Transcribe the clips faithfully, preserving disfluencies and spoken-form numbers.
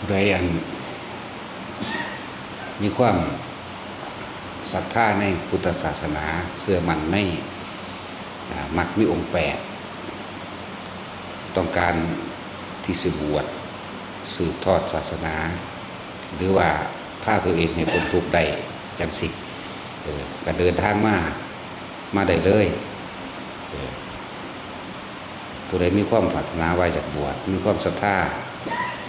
ผู้ใดอันมีความศรัทธาในพุทธศาสนา เชื่อมั่นใน อ่า มรรคมีองค์แปด ต้องการที่สิบวช สืบทอดศาสนา หรือว่าพาตัวเองให้พ้นทุกข์ได้จังสิ เออ ก็เดินทางมา มาได้เลย เออ ผู้ใดมีความปรารถนาว่าอยากบวช มีความศรัทธา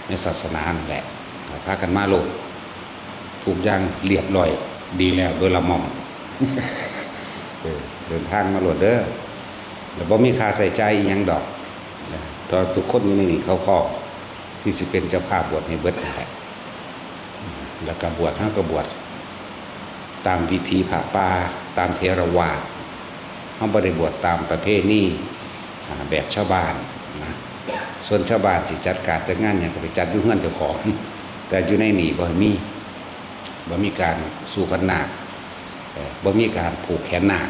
ในศาสนานั่นแหละ ก็พากันมาโลด ทุกอย่างเรียบร้อยดีแล้วโดยละม่อม เออ เดินทางมาโลดเด้อ แล้วบ่มีค่าใช้จ่ายอีหยังดอก นะ เพราะทุกคนอยู่ในนี่เขาพร้อมที่สิเป็นเจ้าภาพบวชให้เบิดนั่นแหละ แล้วก็บวช เฮาก็บวชตามวิถีพระป่า ตามเถรวาท เฮาบ่ได้บวชตามประเพณี อ่า แบบชาวบ้านนะ ส่วนชาวบ้านสิจัดการจัดงานหยังก็ไปจัดอยู่เฮือนเจ้าของ แต่อยู่ในนี่บ่มี บ่มีการสู่ขันนาค เอ่อ บ่มีการผูกแขนนาค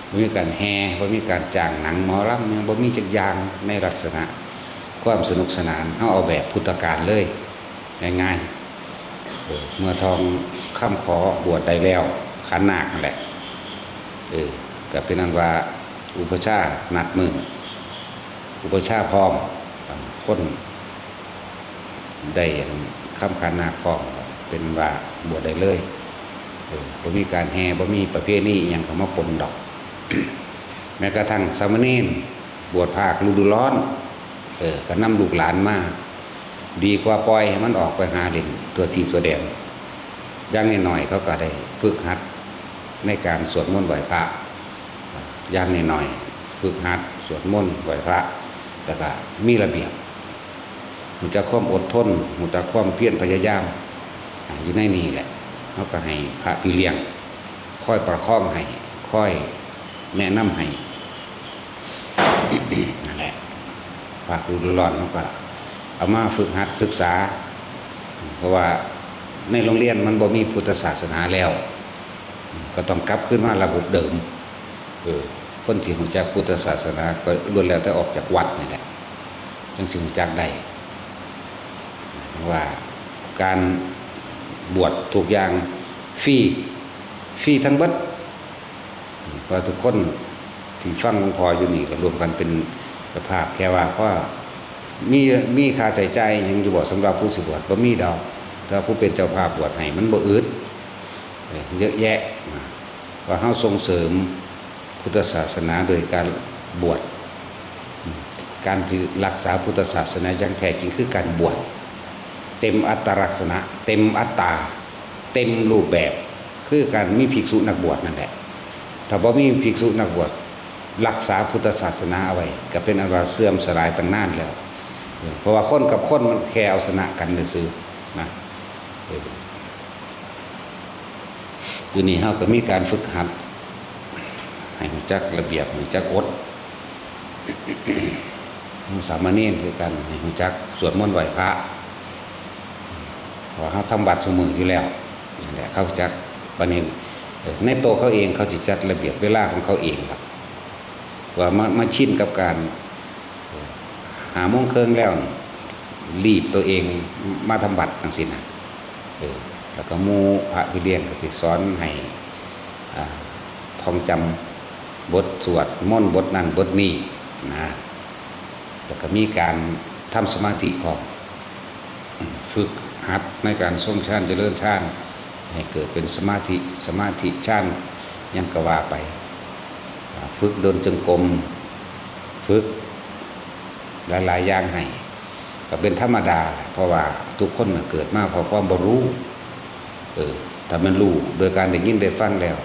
บ่มีการแห่ บ่มีการจ้างหนังหมอลำ หยังบ่มีจักอย่างในลักษณะความสนุกสนาน เฮาเอาแบบพุทธกาลเลย ง่ายๆ เออ เมื่อทองคำขอบวชได้แล้ว ขันนาคนั่นแหละ เออ ก็เป็นอันว่าอุปัชฌาย์นัดมื้อ อุปัชฌาย์พร้อม คนได้อันคำขันนาคพร้อม ก็เป็นว่าบวชได้เลย เออ บ่มีการแห่ บ่มีประเพณีอิหยังเข้ามาปนดอก แม้กระทั่งสามเณรบวชภาคฤดูร้อน เออ ก็นำลูกหลานมา ดีกว่าปล่อยให้มันออกไปหาเล่นทั่วทีปทั่วแดน อย่างน้อยๆ เขาก็ได้ฝึกหัดในการสวดมนต์ไหว้พระ อย่างน้อยๆ ฝึกหัดสวดมนต์ไหว้พระ แล้วก็มีระเบียบ รู้จักความอดทน รู้จักความเพียรพยายาม อ่า อยู่ในนี่แหละ เฮาก็ให้พระพี่เลี้ยง คอยประคองให้ คอยแนะนำให้ นั่นแหละ ภาคฤดูร้อนเฮาก็เอามาฝึกหัดศึกษา เพราะว่าในโรงเรียนมันบ่มีพุทธศาสนาแล้ว ก็ต้องกลับคืนมาระบบเดิม เออ คนที่รู้จักพุทธศาสนาก็ล้วนแล้วแต่ออกจากวัดนี่แหละ จั่งสิรู้จักได้ ว่าการบวชทุกอย่างฟรี ฟรีทั้งเบิด เพราะทุกคนที่ฟังหลวงพ่ออยู่นี่ก็รวมกันเป็นเจ้าภาพ แค่ว่าพอมี มีค่าใช้จ่ายหยังอยู่บ่สำหรับผู้สิบวช บ่มีดอก แต่ผู้เป็นเจ้าภาพบวชให้มันบ่อึด เออ เยอะแยะ ว่าเฮาส่งเสริมพุทธศาสนาโดยการบวช การที่รักษาพุทธศาสนาอย่างแท้จริงคือการบวช เต็มอัตลักษณะ เต็มอัตตา เต็มรูปแบบ คือการมีภิกษุนักบวชนั่นแหละ ถ้าบ่มีภิกษุนักบวชรักษาพุทธศาสนาเอาไว้ ก็เป็นอันว่าเสื่อมสลายตั้งนานแล้ว เออ เพราะว่าคนกับคนมันแค่เอาชนะกันซื่อๆ นะ เออ อยู่นี่เฮาก็มีการฝึกหัด ให้รู้จักระเบียบ รู้จักอด สามเณรคือกัน ให้รู้จักสวดมนต์ไหว้พระ เพราะว่าเฮาทำวัดซุมื้ออยู่แล้ว นั่นแหละ เขาจัก บัดนี้ เอ่อ ในตัวเขาเองเขาสิจัดระเบียบเวลาของเขาเองล่ะ ว่ามา มาชินกับการ เอ่อ ห้าโมงครึ่งแล้วนี่ รีบตัวเองมาทำวัดจั่งซี้นะ เออ แล้วก็หมู่พระพี่เลี้ยงก็สิสอนให้ อ่า ท่องจำบทสวดมนต์บทนั้นบทนี้นะ แล้วก็มีการทำสมาธิพร้อม ฝึกหัดในการทรงฌานเจริญฌาน ให้เกิดเป็นสมาธิ สมาธิฌานหยังก็ว่าไป อ่า ฝึกเดินจงกรม ฝึกหลายๆอย่างให้ ก็เป็นธรรมดาแหละ เพราะว่าทุกคนน่ะเกิดมาเพราะความบ่รู้ เออ ถ้ามันรู้โดยการได้ยินได้ฟังแล้ว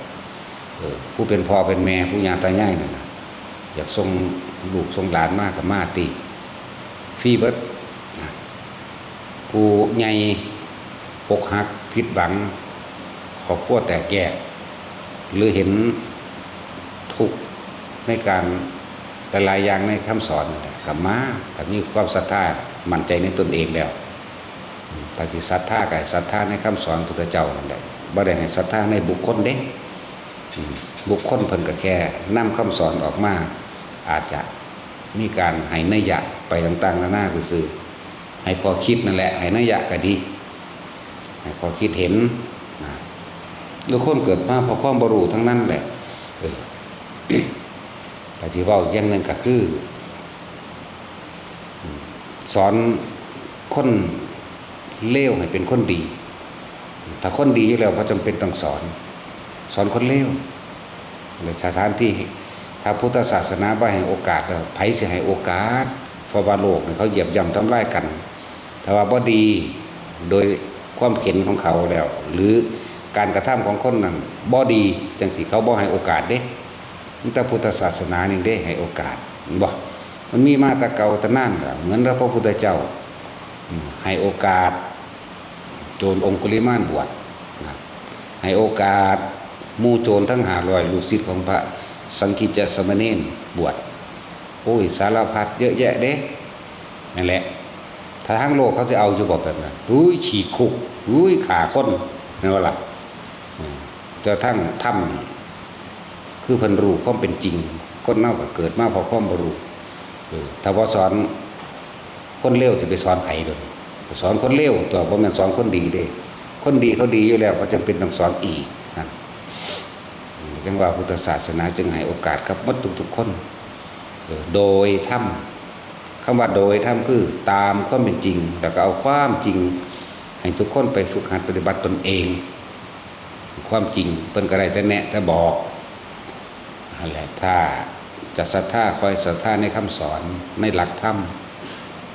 เออ ผู้เป็นพ่อเป็นแม่ ปู่ย่าตายายนั่นน่ะ อยากส่งลูกส่งหลานมาก็มาติ ฟรีเบิดนะ ผู้ใหญ่อกหักผิดหวัง ครอบครัวแตกแยก หรือเห็นทุกข์ในการหลายๆอย่างในคำสอนนั่นแหละ ก็มา ก็มีความศรัทธามั่นใจในตนเองแล้ว ถ้าสิศรัทธาก็ให้ศรัทธาในคำสอนพุทธเจ้านั่นแหละ บ่ได้ให้ศรัทธาในบุคคลเด้ อืม บุคคลเพิ่นก็แค่นำคำสอนออกมา อาจจะมีการให้นัยยะไปต่างๆนานาซื่อ ให้ข้อคิดนั่นแหละ ให้นัยยะก็ดี ให้ข้อคิดเห็นนะ ทุกคนเกิดมาเพราะความบ่รู้ทั้งนั้นแหละ เออ ก็สิเว้าอีกอย่างหนึ่งก็คือ อืม สอนคนเลวให้เป็นคนดี ถ้าคนดีอยู่แล้วบ่จำเป็นต้องสอน สอนคนเลว และสถานที่ ถ้าพุทธศาสนาบ่ให้โอกาสแล้ว ไผสิให้โอกาส เพราะว่าโลกนี่เขาเหยียบย่ำทำลายกัน ถ้าว่าบ่ดีโดยความเห็นของเขาแล้ว หรือการกระทำของคนนั้นบ่ดี จังสิเขาบ่ให้โอกาสเด้ มีแต่พุทธศาสนานี่เด้ให้โอกาส เห็นบ่ มันมีมาแต่เก่าแต่นานแล้ว เหมือนกับพระพุทธเจ้า อืม ให้โอกาส โจรองคุลิมานบวชนะ ให้โอกาสหมู่โจรทั้งห้าร้อย ลูกศิษย์ของพระสังคิจจสามเณรบวช โอ้ย สารพัดเยอะแยะเด้ นั่นแหละ ถ้าทางโลกเขาสิเอาอยู่บ่แบบนั้น อุ้ย ฉีกคุก อุ้ย ฆ่าคน แม่นบ่ล่ะ อืม แต่ทางธรรมนี่ คือเพิ่นรู้ความเป็นจริง คนเฮาก็เกิดมาเพราะความบ่รู้ เออ ถ้าบ่สอนคนเลวสิไปสอนไผโดย สอนคนเลวตัว บ่แม่นสอนคนดีเด้ คนดีเขาดีอยู่แล้ว บ่จำเป็นต้องสอนอีกนั่น จังว่าพุทธศาสนาจึงให้โอกาสกับหมดทุกๆคน เออ โดยธรรม คำว่าโดยธรรมคือตามความเป็นจริง แล้วก็เอาความจริงให้ทุกคนไปฝึกหัดปฏิบัติตนเอง ความจริงเพิ่นก็ได้แต่แนะแต่บอก นั่นแหละ ถ้าจะศรัทธา คอยศรัทธาในคำสอน ในหลักธรรม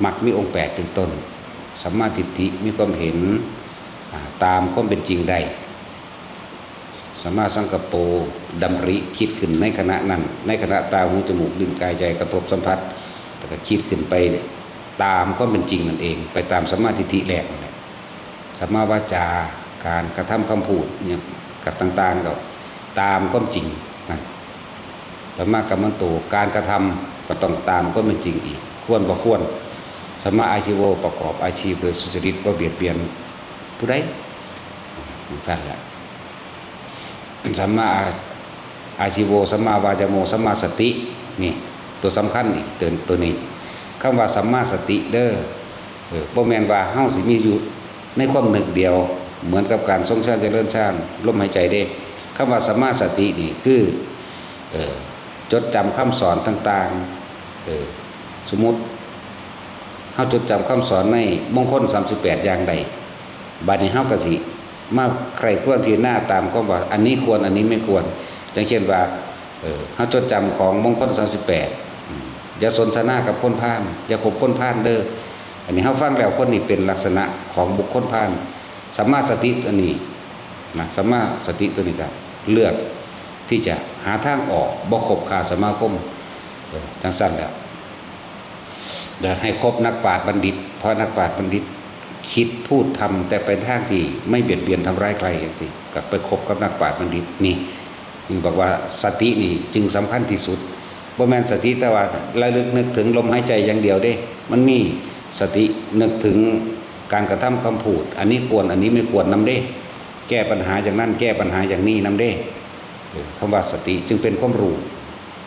มักมีองค์แปดเป็นต้น สัมมาทิฏฐิ มีความเห็น อ่า ตามความเป็นจริงได้ สัมมาสังกัปโป ดำริคิดขึ้นในขณะนั้น ในขณะตา หู จมูก ลิ้น กาย ใจ กระทบสัมผัส แล้วก็คิดขึ้นไปตามความเป็นจริงนั่นเอง ไปตามสัมมาทิฏฐิแรกนั่นแหละ สัมมาวาจา การกระทำคำพูดเนี่ย กับต่างๆ ก็ตามความจริงนั่น สัมมากัมมันโต การกระทำก็ต้องตามความเป็นจริงอีก ควรบ่ควร สัมมาอาชีโว ประกอบอาชีพโดยสุจริต บ่เบียดเบียนผู้ใด จังซั่นแหละ สัมมาอาชีโว สัมมาวายาโม สัมมาสติ นี่ ตัวสำคัญอีกตัว ตัวนี้ คำว่าสัมมาสติเด้อ เออ บ่แม่นว่าเฮาสิมีอยู่ในความนึกเดียว เหมือนกับการทรงฌานเจริญฌาน ลมหายใจเด้ คำว่าสัมมาสตินี่คือ เออ จดจำคำสอนต่างๆ เออ สมมุติ เฮาจดจำคำสอนในมงคลสามสิบแปดอย่างใด บัดนี้เฮาก็สิมาใคร่ครวญพิจารณาตามความว่า อันนี้ควร อันนี้ไม่ควร อย่างเช่นว่า เออ เฮาจดจำของมงคลสามสิบแปด อืม อย่าสนทนากับคนพาล อย่าคบคนพาลเด้อ อันนี้เฮาฟังแล้ว คนนี้เป็นลักษณะของบุคคลพาล สัมมาสติตัวนี้นะ สัมมาสติตัวนี้ก็เลือกที่จะหาทางออก บ่คบค้าสมาคม เออ จังซั่นแหละ อยากให้คบนักปราชญ์บัณฑิต เพราะนักปราชญ์บัณฑิตคิดพูดทำแต่ไปทางที่ไม่เบียดเบียนทำร้ายใครจังซี้ ก็ไปคบกับนักปราชญ์บัณฑิต นี่ จึงบอกว่าสตินี่จึงสำคัญที่สุด บ่แม่นสติแต่ว่าระลึกนึกถึงลมหายใจอย่างเดียวเด้ มันมีสตินึกถึงการกระทำคำพูด อันนี้ควร อันนี้ไม่ควรนำเด้ แก้ปัญหาอย่างนั้น แก้ปัญหาอย่างนี้นำเด้ เออ คำว่าสติจึงเป็นความรู้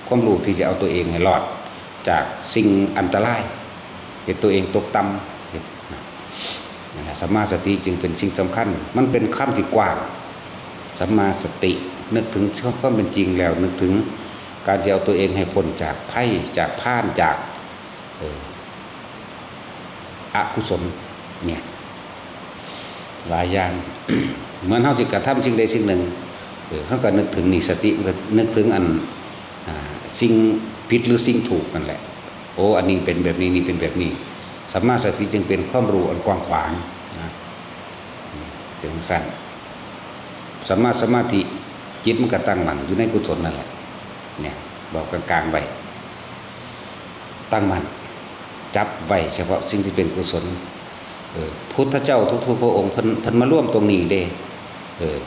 ความรู้ที่จะเอาตัวเองให้รอดจากสิ่งอันตราย เฮ็ดตัวเองตกต่ำ เฮ็ด นั่นแหละ สัมมาสติจึงเป็นสิ่งสำคัญ มันเป็นคำที่กว้าง สัมมาสติ นึกถึงความเป็นจริงแล้ว นึกถึงการที่เอาตัวเองให้พ้นจากภัย จากพาล จาก เอ่อ อกุศล เนี่ย หลายอย่าง เหมือนเฮาสิกระทำสิ่งใดสิ่งหนึ่ง เออ เฮาก็นึกถึงนี่ สติมันก็นึกถึงอัน อ่า สิ่งผิดหรือสิ่งถูกนั่นแหละ โอ้ อันนี้เป็นแบบนี้ นี่เป็นแบบนี้ สัมมาสติจึงเป็นความรู้อันกว้างขวางนะ เป็นจั่งซั้น สัมมาสมาธิ จิตมันก็ตั้งมั่นอยู่ในกุศลนั่นแหละ เนี่ย บอกกลางๆ ไว้ ตั้งมั่น จับไว้เฉพาะสิ่งที่เป็นกุศล เออ พุทธเจ้าทุกๆ พระองค์เพิ่น เพิ่นมารวมตรงนี้เด้ เออ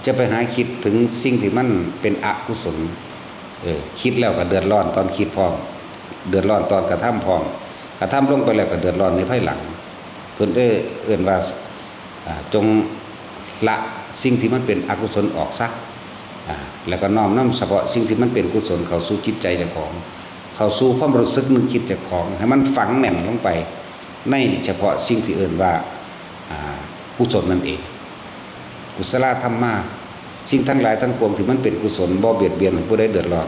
จะไปหาคิดถึงสิ่งที่มันเป็นอกุศล เออ คิดแล้วก็เดือดร้อนตอนคิดพร้อม เดือดร้อนตอนกระทำพร้อม กระทำลงไปแล้วก็เดือดร้อนในภายหลัง เพิ่นเอ้อ เอิ้นว่า อ่า จงละสิ่งที่มันเป็นอกุศลออกซะ อ่า แล้วก็น้อมนำเฉพาะสิ่งที่มันเป็นกุศลเข้าสู่จิตใจเจ้าของ เข้าสู่ความรู้สึกนึกคิดเจ้าของ ให้มันฝังแน่นลงไป ในเฉพาะสิ่งที่เอิ้นว่า อ่า กุศลนั่นเอง กุศลธรรมา สิ่งทั้งหลายทั้งปวงที่มันเป็นกุศล บ่เบียดเบียนให้ผู้ใดเดือดร้อน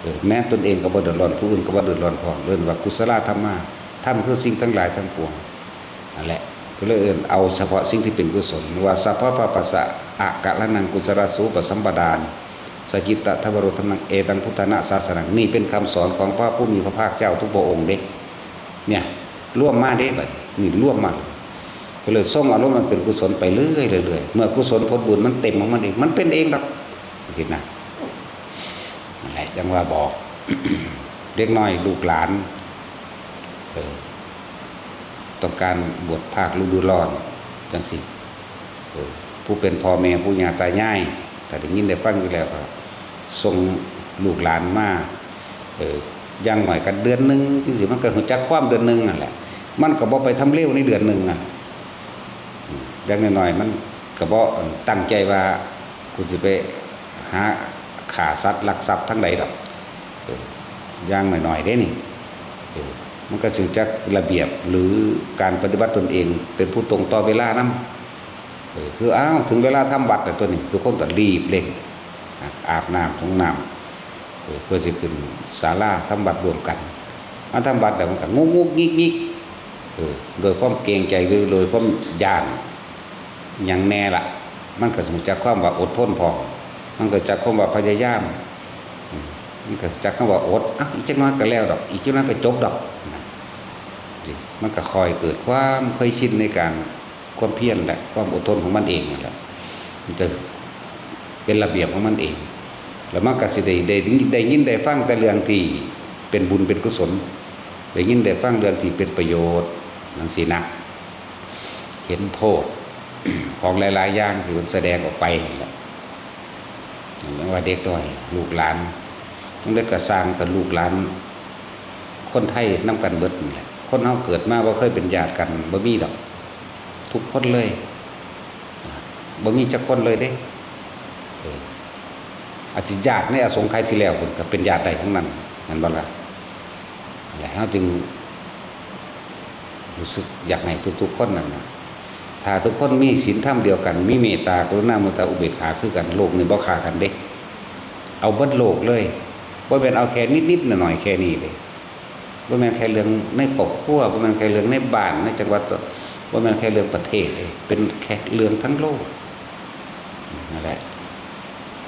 เออ แม้ตนเองก็บ่เดือดร้อน ผู้อื่นก็บ่เดือดร้อนพร้อม เอิ้นว่ากุศลธรรมา ธรรมคือสิ่งทั้งหลายทั้งปวง นั่นแหละ ก็เลยเอิ้นเอาเฉพาะสิ่งที่เป็นกุศล ว่า สัพพะปะปัสสะ อะกะระณัง กุศลาสูปสัมปดา สะจิตตะทะวโรธรรมัง เอตังพุทธานะสาสนัง นี่เป็นคำสอนของพระผู้มีพระภาคเจ้าทุกพระองค์เด้ เนี่ย รวมมาเด้ บัดนี้ นี่รวมมา ก็เลยส่งอารมณ์มันเป็นกุศลไปเรื่อยๆ เรื่อยๆ เมื่อกุศลผลบุญมันเต็มของมันเอง มันเป็นเองดอก คิดนะ นั่นแหละจังว่าบอก เด็กน้อยลูกหลาน เออ ต้องการบวชภาคฤดูร้อน จังสิ เออ ผู้เป็นพ่อแม่ปู่ย่าตายาย ถ้าได้ยินได้ฟังอยู่แล้วก็ ส่งลูกหลานมา เออ อย่างน้อยก็เดือนหนึ่งจังสิ มันก็รู้จักความเดือนหนึ่งนั่นแหละ มันก็บ่ไปทำเลวในเดือนหนึ่งนั่น อืม อย่างน้อยๆ มันก็บ่ตั้งใจว่า กูสิไปหาฆ่าสัตว์ลักทรัพย์ทางใดดอก เออ อย่างน้อยๆ เด้นี่ เออ มันก็สิรู้จักระเบียบหรือการปฏิบัติตนเอง เป็นผู้ตรงต่อเวลานำ เออ คือ อ้าว ถึงเวลาทำวัตรแล้วตัวนี้ ทุกคนก็รีบเร่ง อ่ะ อาบน้ำ สรงน้ำ เออ เพื่อสิขึ้นศาลาทำวัตรร่วมกัน มาทำวัตรแล้วมันก็งุกงุกงิกงิก เออ โดยความเกรงใจหรือโดยความย้านหยังแน่ล่ะ มันก็รู้จักความว่าอดทนพร้อม มันก็รู้จักความว่าพยายาม อืม มันก็รู้จักคำว่าอด อ่ะ อีกจักหน่อยก็แล้วดอก อีกจักหน่อยก็จบดอก นะ มันก็ค่อยเกิดความเคยชินในการ ความเพียรและความอดทนของมันเองนั่นแหละ มันจะเป็นระเบียบของมันเอง แล้วมันก็สิได้ ได้ ได้ยินได้ฟังแต่เรื่องที่เป็นบุญเป็นกุศล ได้ยินได้ฟังเรื่องที่เป็นประโยชน์ จังซี้นะ เห็นโทษ ของหลายๆ อย่างที่มันแสดงออกไปนั่นแหละ อย่างว่าเด็กน้อย ลูกหลาน จั่งใดก็ซ่าง ก็ลูกหลาน คนไทยนำกันเบิดนั่นแหละ คนเฮาเกิดมาบ่เคยเป็นญาติกัน บ่มีดอก ทุกคนเลย บ่มีจักคนเลยเด้ เออ อาจสิญาติในอสงไขยที่แล้วพุ้นก็เป็นญาติได้ทั้งนั้น แม่นบ่ล่ะ? และเฮาจึงรู้สึกอยากให้ทุกๆ คนนั่นน่ะ ถ้าทุกคนมีศีลธรรมเดียวกัน มีเมตตา กรุณา มุทิตา อุเบกขาคือกัน โลกนี้บ่ฆ่ากันเด้ เอาเบิดโลกเลย บ่แม่นเอาแค่นิดๆ หน่อยๆ แค่นี้เด้ บ่แม่นแค่เรื่องในครอบครัว บ่แม่นแค่เรื่องในบ้าน ในจังหวัด บ่แม่นแค่เรื่องประเทศเด้ เป็นแค่เรื่องทั้งโลก นั่นแหละ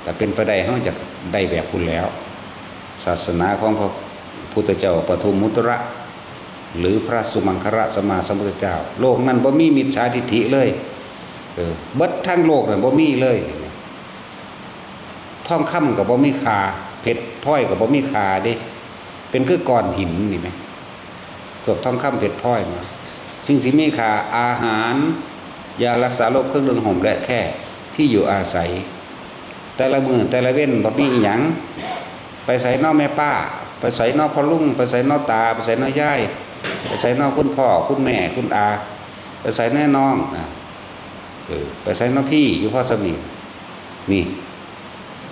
ถ้าเป็นไปได้ เฮาอยากได้แบบพุ้นแหล้ว ศาสนาของพระพุทธเจ้าปทุมมุตระ หรือพระสุมังคละสัมมาสัมพุทธเจ้า โลกนั้นบ่มีมิจฉาทิฏฐิเลย เออ เบิดทั้งโลกนั้นบ่มีเลย ทองคำก็บ่มีค่า เพชรพลอยก็บ่มีค่าเด้ เป็นคือก้อนหินนี่แหม พวกทองคำเพชรพลอยนะ สิ่งที่มีค่า อาหาร ยารักษาโรค เครื่องนุ่งห่ม และแคร่ที่อยู่อาศัย แต่ละมื้อแต่ละเว็นบ่มีอิหยัง ไปไสน้อแม่ป้า ไปไสน้อพ่อลุง ไปไสน้อตา ไปไสน้อยาย ไปไสน้อคุณพ่อ คุณแม่ คุณอา ไปไสแน่น้องนะ เออ ไปไสน้อพี่ อยู่พอส่ำนี้ นี่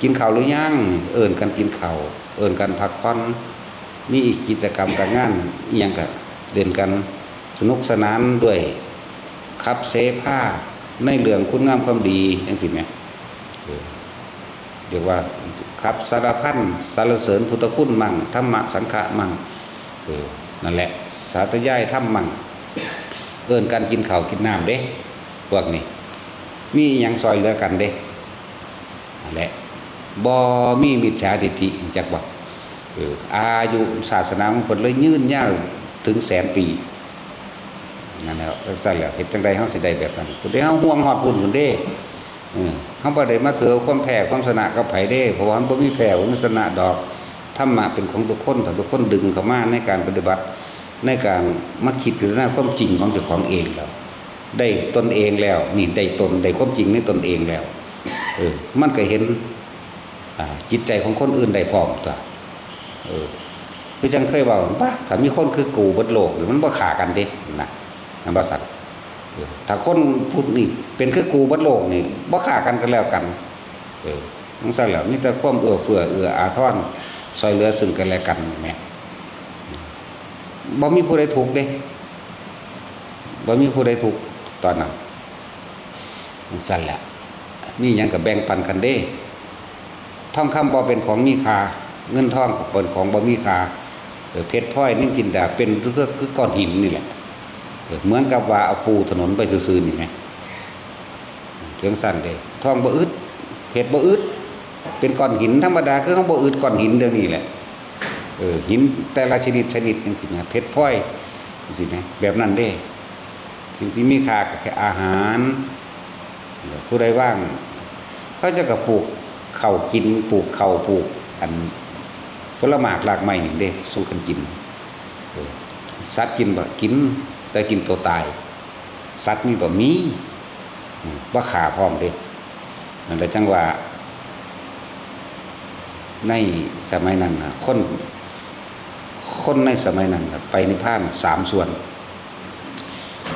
กินข้าวหรือยัง เอิ้นกันกินข้าว เอิ้นกันพักผ่อน มีอีกกิจกรรมการงานอิหยังก็เล่นกัน สนุกสนานด้วย ขับเสพาในเรื่องคุณงามความดี จังซี้แหม เออ เรียกว่าขับสารพันสรรเสริญพุทธคุณมั่ง ธรรมะสังฆะมั่ง เออ นั่นแหละ สาธยายธรรมมั่ง เอิ้นกันกินข้าวกินน้ำเด้ พวกนี้ มีอิหยังซอยเหลือกันเด้ นั่นแหละ บ่มีมิจฉาทิฏฐิ จักบ่ เออ อายุศาสนาของเพิ่นเลยยืนยาวถึงแสนปี นั่นแหละ จังซั่นแหละ เฮ็ดจั่งใดเฮาสิได้แบบนั้น พุ้นเด้ เฮาห่วงฮอดพุ้นพุ้นเด้ เออ เฮาบ่ได้มาถือความแพ้ความชนะกับไผเด้ เพราะว่ามันบ่มีแพ้บ่มีชนะดอก ธรรมะเป็นของทุกคน ถ้าทุกคนดึงเข้ามาในการปฏิบัติ ในการมาคิดพิจารณาความจริงของเจ้าของเองแล้ว ได้ตนเองแล้ว นี่ได้ตน ได้ความจริงในตนเองแล้ว เออ มันก็เห็น อ่า จิตใจของคนอื่นได้พร้อมตั๊ว เออ คือจั่งเคยเว้า "บ้า ถ้ามีคนคือกูเบิดโลกนี่ มันบ่ฆ่ากันเด้" นะ แม่นบ่ซั่น? เออ ถ้าคนผู้นี้เป็นคือกูเบิดโลกนี่ บ่ฆ่ากันก็แล้วกัน เออ จั่งซั่นแหล้ว มีแต่ความเอื้อเฟื้อ เอื้ออาทร ซอยเหลือซึ่งกันและกันนี่แหม บ่มีผู้ใดทุกข์เด้ บ่มีผู้ใดทุกข์ตอนนั้น จั่งซั่นแหละ มีหยังก็แบ่งปันกันเด้ ทองคำบ่เป็นของมีค่า เงินทองก็เป็นของบ่มีค่า เออ เพชรพลอยนิลจินดาเป็นคือ คือก้อนหินนี่แหละ เออ เหมือนกับว่าเอาปูถนนไปซื่อๆนี่ไง จั่งซั่นเด้ ทองบ่อึด เพชรบ่อึด เป็นก้อนหินธรรมดา คือเฮาบ่อึดก้อนหินเดี๋ยวนี้แหละ เออ หินแต่ละชนิดชนิดจั่งซี้นะ เพชรพลอยจั่งซี้นะ แบบนั้นเด้ สิ่งที่มีค่าก็แค่อาหาร ผู้ใดว่าง เขาเจ้าก็ปลูกข้าวกิน ปลูกข้าว ปลูกอันผลหมากรากไม้นี่เด้ สู่กันกิน เออ สัตว์กินบ่ กิน แต่กินตัวตาย สัตว์มีบ่ มี อืม บ่ฆ่าพร้อมเด้ นั่นแหละจั่งว่า ในสมัยนั้นน่ะ คน คนในสมัยนั้นน่ะ ไปนิพพานสามส่วน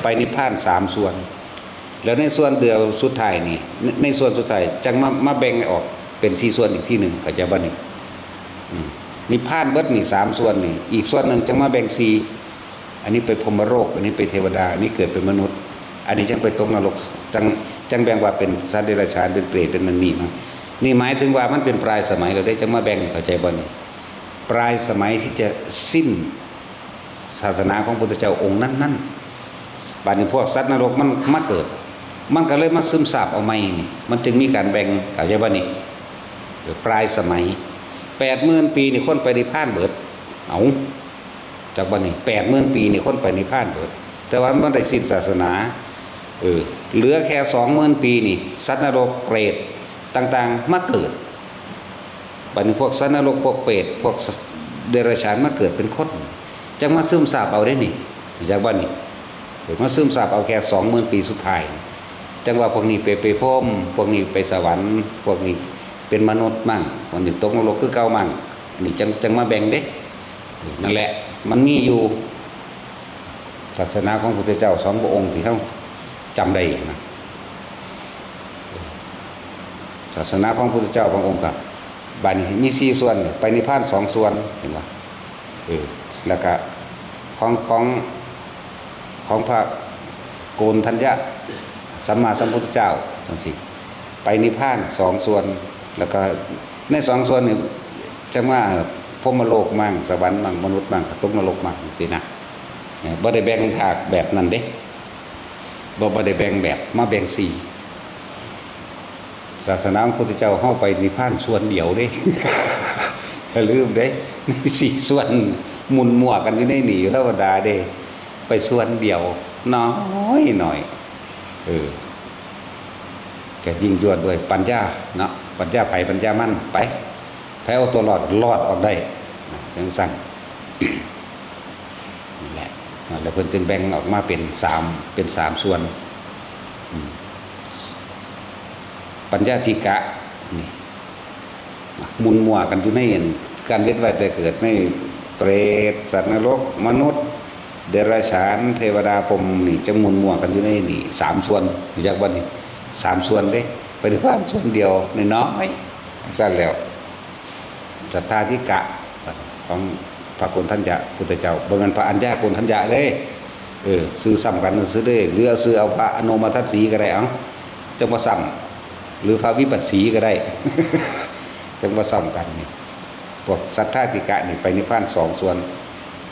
ไปนิพพานสามส่วน แล้วในส่วนเดียวสุดท้ายนี่ ใน ในส่วนสุดท้ายจั่งมา มาแบ่งออกเป็นสี่ส่วนอีกทีหนึ่ง เข้าใจบ่นี่ อืม นิพพานเบิดนี่สามส่วนนี่ อีกส่วนหนึ่งจั่งมาแบ่งสี่ อันนี้ไปพรหมโลก อันนี้ไปเทวดา อันนี้เกิดเป็นมนุษย์ อันนี้จั่งไปตกนรก จั่ง จั่งแบ่งว่าเป็นสัตว์เดรัจฉาน เป็นเปรต เป็นนั่นนี่มา นี่หมายถึงว่ามันเป็นปลายสมัยแล้วเด้ จั่งมาแบ่ง เข้าใจบ่นี่ ปลายสมัยที่จะสิ้นศาสนาของพุทธเจ้าองค์นั้นๆ บาดนี้พวกสัตว์นรกมันมาเกิด มันก็เลยมาซึมซาบเอาใหม่นี่ มันจึงมีการแบ่ง เข้าใจบ่นี่ ปลายสมัย แปดหมื่นปีนี่คนไปนิพพานเบิด เอา จักบ่นี่ แปดหมื่นปีนี่คนไปนิพพานเบิด แต่ว่ามันได้สิ้นศาสนา เออ เหลือแค่สองหมื่นปีนี่ สัตว์นรกเปรตต่างๆ มาเกิด บาดนี้พวกสัตว์นรก พวกเปรต พวกเดรัจฉานมาเกิดเป็นคน จั่งมาซึมซาบเอาเด้นี่ จักบ่นี่ เออ มาซึมซาบเอาแค่สองหมื่นปีสุดท้าย จั่งว่าพวกนี้ไป ไปพรหม พวกนี้ไปสวรรค์ พวกนี้เป็นมนุษย์มั่ง พวกนี้ตกนรกคือเก่ามั่ง นี่จั่ง จั่งมาแบ่งเด้ นั่นแหละ มันมีอยู่ ศาสนาของพุทธเจ้าสองพระองค์ที่เฮาจำได้นะ ศาสนาของพุทธเจ้าพระองค์ก็ บาดนี้มีสี่ส่วน ไปนิพพานสองส่วน เห็นบ่ เออ แล้วก็ของ ของ ของพระโกณฑัญญะสัมมาสัมพุทธเจ้าจั่งซี้ ไปนิพพานสองส่วน แล้วก็ในสองส่วนนี่จั่งมาพรหมโลกมั่ง สวรรค์มั่ง มนุษย์มั่ง ตกนรกมั่งจั่งซี้นะ เออ บ่ได้แบ่งภาคแบบนั้นเด้ บ่ บ่ได้แบ่งแบบ มาแบ่งสี่ ศาสนาของพุทธเจ้าเฮาไปนิพพานส่วนเดียวเด้ อย่าลืมเด้ ในสี่ส่วนหมุนมั่วกันอยู่ในนี่อยู่ธรรมดาเด้ ไปส่วนเดียว น้อยหน่อย เออ ก็ยิ่งยวดด้วยปัญญาเนาะ ปัญญาไผปัญญามัน ไป ไผเอาตัวรอด รอดออกได้นะ จั่งซั่น นั่นแหละ แล้วเพิ่นจึงแบ่งออกมาเป็นสาม เป็นสามส่วน อืม ปัญญาธิกะ นี่ หมุนมั่วกันอยู่ในอัน การเวียนว่ายตายเกิดในเปรต สัตว์นรก มนุษย์ เดรัจฉาน เทวดา พรหมนี่ จั่งหมุนมั่วกันอยู่ในนี่ สามส่วน รู้จักบ่นี่ สามส่วนเด้ ไปนิพพานส่วนเดียวน้อยๆ ซั่นแล้ว สัตถาธิกะ ของพระโกณฑัญญะพุทธเจ้า บ่แม่นพระอัญญาโกณฑัญญะเด้ เออ ชื่อซ้ำกันซื่อเด้ หรือเอาชื่อเอาพระอโนมทัศสีก็ได้ เอ้า จั่งบ่ซ้ำ หรือพระวิปัสสีก็ได้ จั่งบ่ซ้ำกันนี่ พวกสัตถาธิกะนี่ไปนิพพานสองส่วน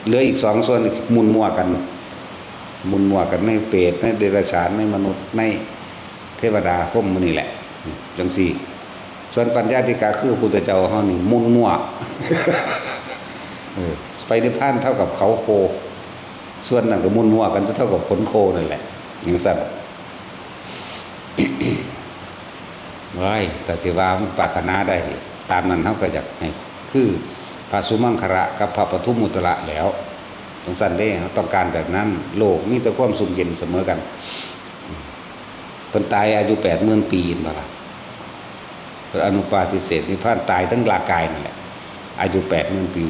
เหลืออีกสองส่วนนี่หมุนมั่วกัน หมุนมั่วกันในเปรต ในเดรัจฉาน ในมนุษย์ ในเทวดา พรหมหมู่นี่แหละ จั่งซี้ ส่วนปัญญาธิกะคือพุทธเจ้าเฮานี่หมุนมั่ว เออ ไปนิพพานเท่ากับเขาโค ส่วนนั้นก็หมุนมั่วกันเท่ากับขนโคนั่นแหละ จั่งซั่น ว้าย แต่สิว่ามันปรารถนาได้ตามนั้น เฮาก็อยากให้คือพระสุมังคละกับพระปทุมมุตตระแล้ว จั่งซั่นเด้ เฮาต้องการแบบนั้น โลกมีแต่ความสุขเย็นเสมอกัน เพิ่นตายอายุแปดหมื่นปี เห็นบ่ล่ะ เพิ่นอนุปาทิเสสนิพพาน ตายทั้งร่างกายนั่นแหละ อายุแปดหมื่นปี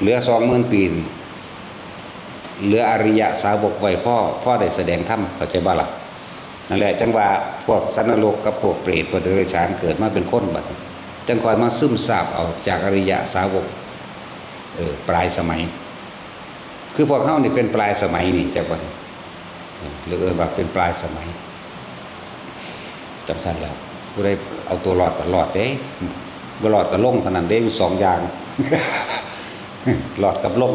เหลือสองหมื่นปี เหลืออริยสาวกไว้พอ พอได้แสดงธรรม เข้าใจบ่ล่ะ นั่นแหละ จั่งว่าพวกสัตว์นรกกับพวกเปรต พวกเดรัจฉานเกิดมาเป็นคนบัดนี้ จั่งค่อยมาซึมซาบเอาจากอริยสาวก เออ ปลายสมัย คือพวกเฮานี่เป็นปลายสมัยนี่ จักบ่ หรือเอิ้นว่าเป็นปลายสมัย จังซั่นแล้ว ผู้ใดเอาตัวรอดก็รอดเด้ บ่รอดก็ลงเท่านั้นเด้ มีสองอย่าง รอดกับลง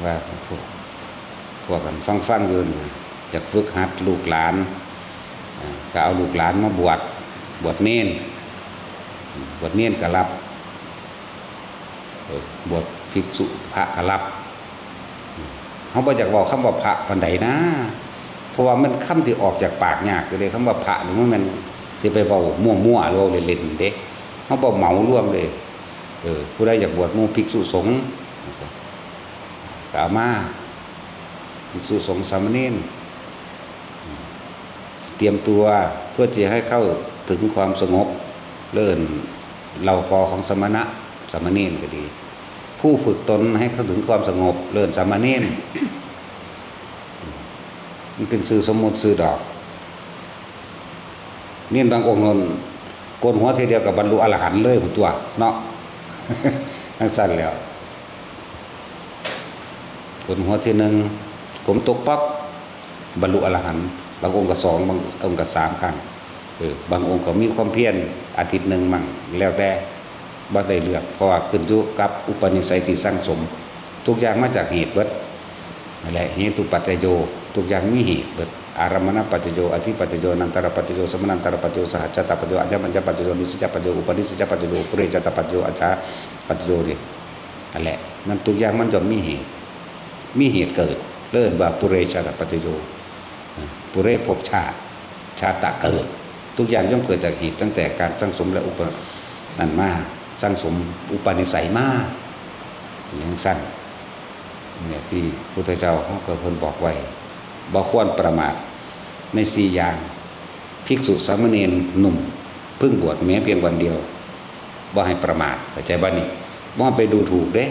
ว่าพวก พวกกันฟังๆอยู่นี่ อยากฝึกหัดลูกหลาน อ่า ก็เอาลูกหลานมาบวช บวชเณร บวชเณรก็รับ เออ บวชภิกษุพระก็รับ เฮาบ่อยากเว้าคำว่าพระปานใดนะ เพราะว่ามันคำที่ออกจากปากยากอยู่เด้ คำว่าพระนี่มันแม่นสิไปเว้ามั่วๆ หรือเว้าเล่นๆ เด้ เฮาบ่เหมารวมเด้ เออ ผู้ใดอยากบวชหมู่ภิกษุสงฆ์ ก็เอามา ภิกษุสงฆ์สามเณร เตรียมตัวเพื่อจะให้เข้าถึงความสงบ เอิ้นเหล่ากอของสมณะ สามเณรก็ดี ผู้ฝึกตนให้เข้าถึงความสงบ เอิ้นสามเณร มันเป็นชื่อสมมุติชื่อดอก เณรบางองค์นั่นโกนหัวทีเดียวก็บรรลุอรหันต์เลยพุ้นตั๊วเนาะ จังซั่นแล้ว โกนหัวทีหนึ่ง ผมตกป๊อก บรรลุอรหันต์ บางองค์ก็สอง บางองค์ก็สามครั้ง เออ บางองค์ก็มีความเพียรอาทิตย์หนึ่งมั่ง แล้วแต่ บ่ได้เลือก เพราะว่าขึ้นอยู่กับอุปนิสัยที่สั่งสม ทุกอย่างมาจากเหตุเบิด นั่นแหละ เหตุปัจจโย ทุกอย่างมีเหตุเบิด อารมณปัจจโย อธิปัจจโย นันตรปัจจโย สมนันตรปัจจโย สหชาตปัจจโย อัญญมัญญปัจจโย นิสสัจจปัจจโย อุปนิสสัจจปัจจโย ปุเรชาตปัจจโย อัจฉาปัจจโย นี่ นั่นแหละ มันทุกอย่างมันย่อมมีเหตุ มีเหตุเกิด เอิ้นว่าปุเรชาตปัจจโย อ่า ปุเรภพชาติ ชาตะเกิด ทุกอย่างย่อมเกิดจากเหตุ ตั้งแต่การสั่งสมและอุป นั่นมา สั่งสมอุปนิสัยมา จังซั่น เนี่ยที่พุทธเจ้าเฮาก็เพิ่นบอกไว้ บ่ควรประมาทในสี่อย่าง ภิกษุสามเณรหนุ่ม เพิ่งบวชแม้เพียงวันเดียว บ่ให้ประมาท เข้าใจบ่นี่ บ่ให้ไปดูถูกเด้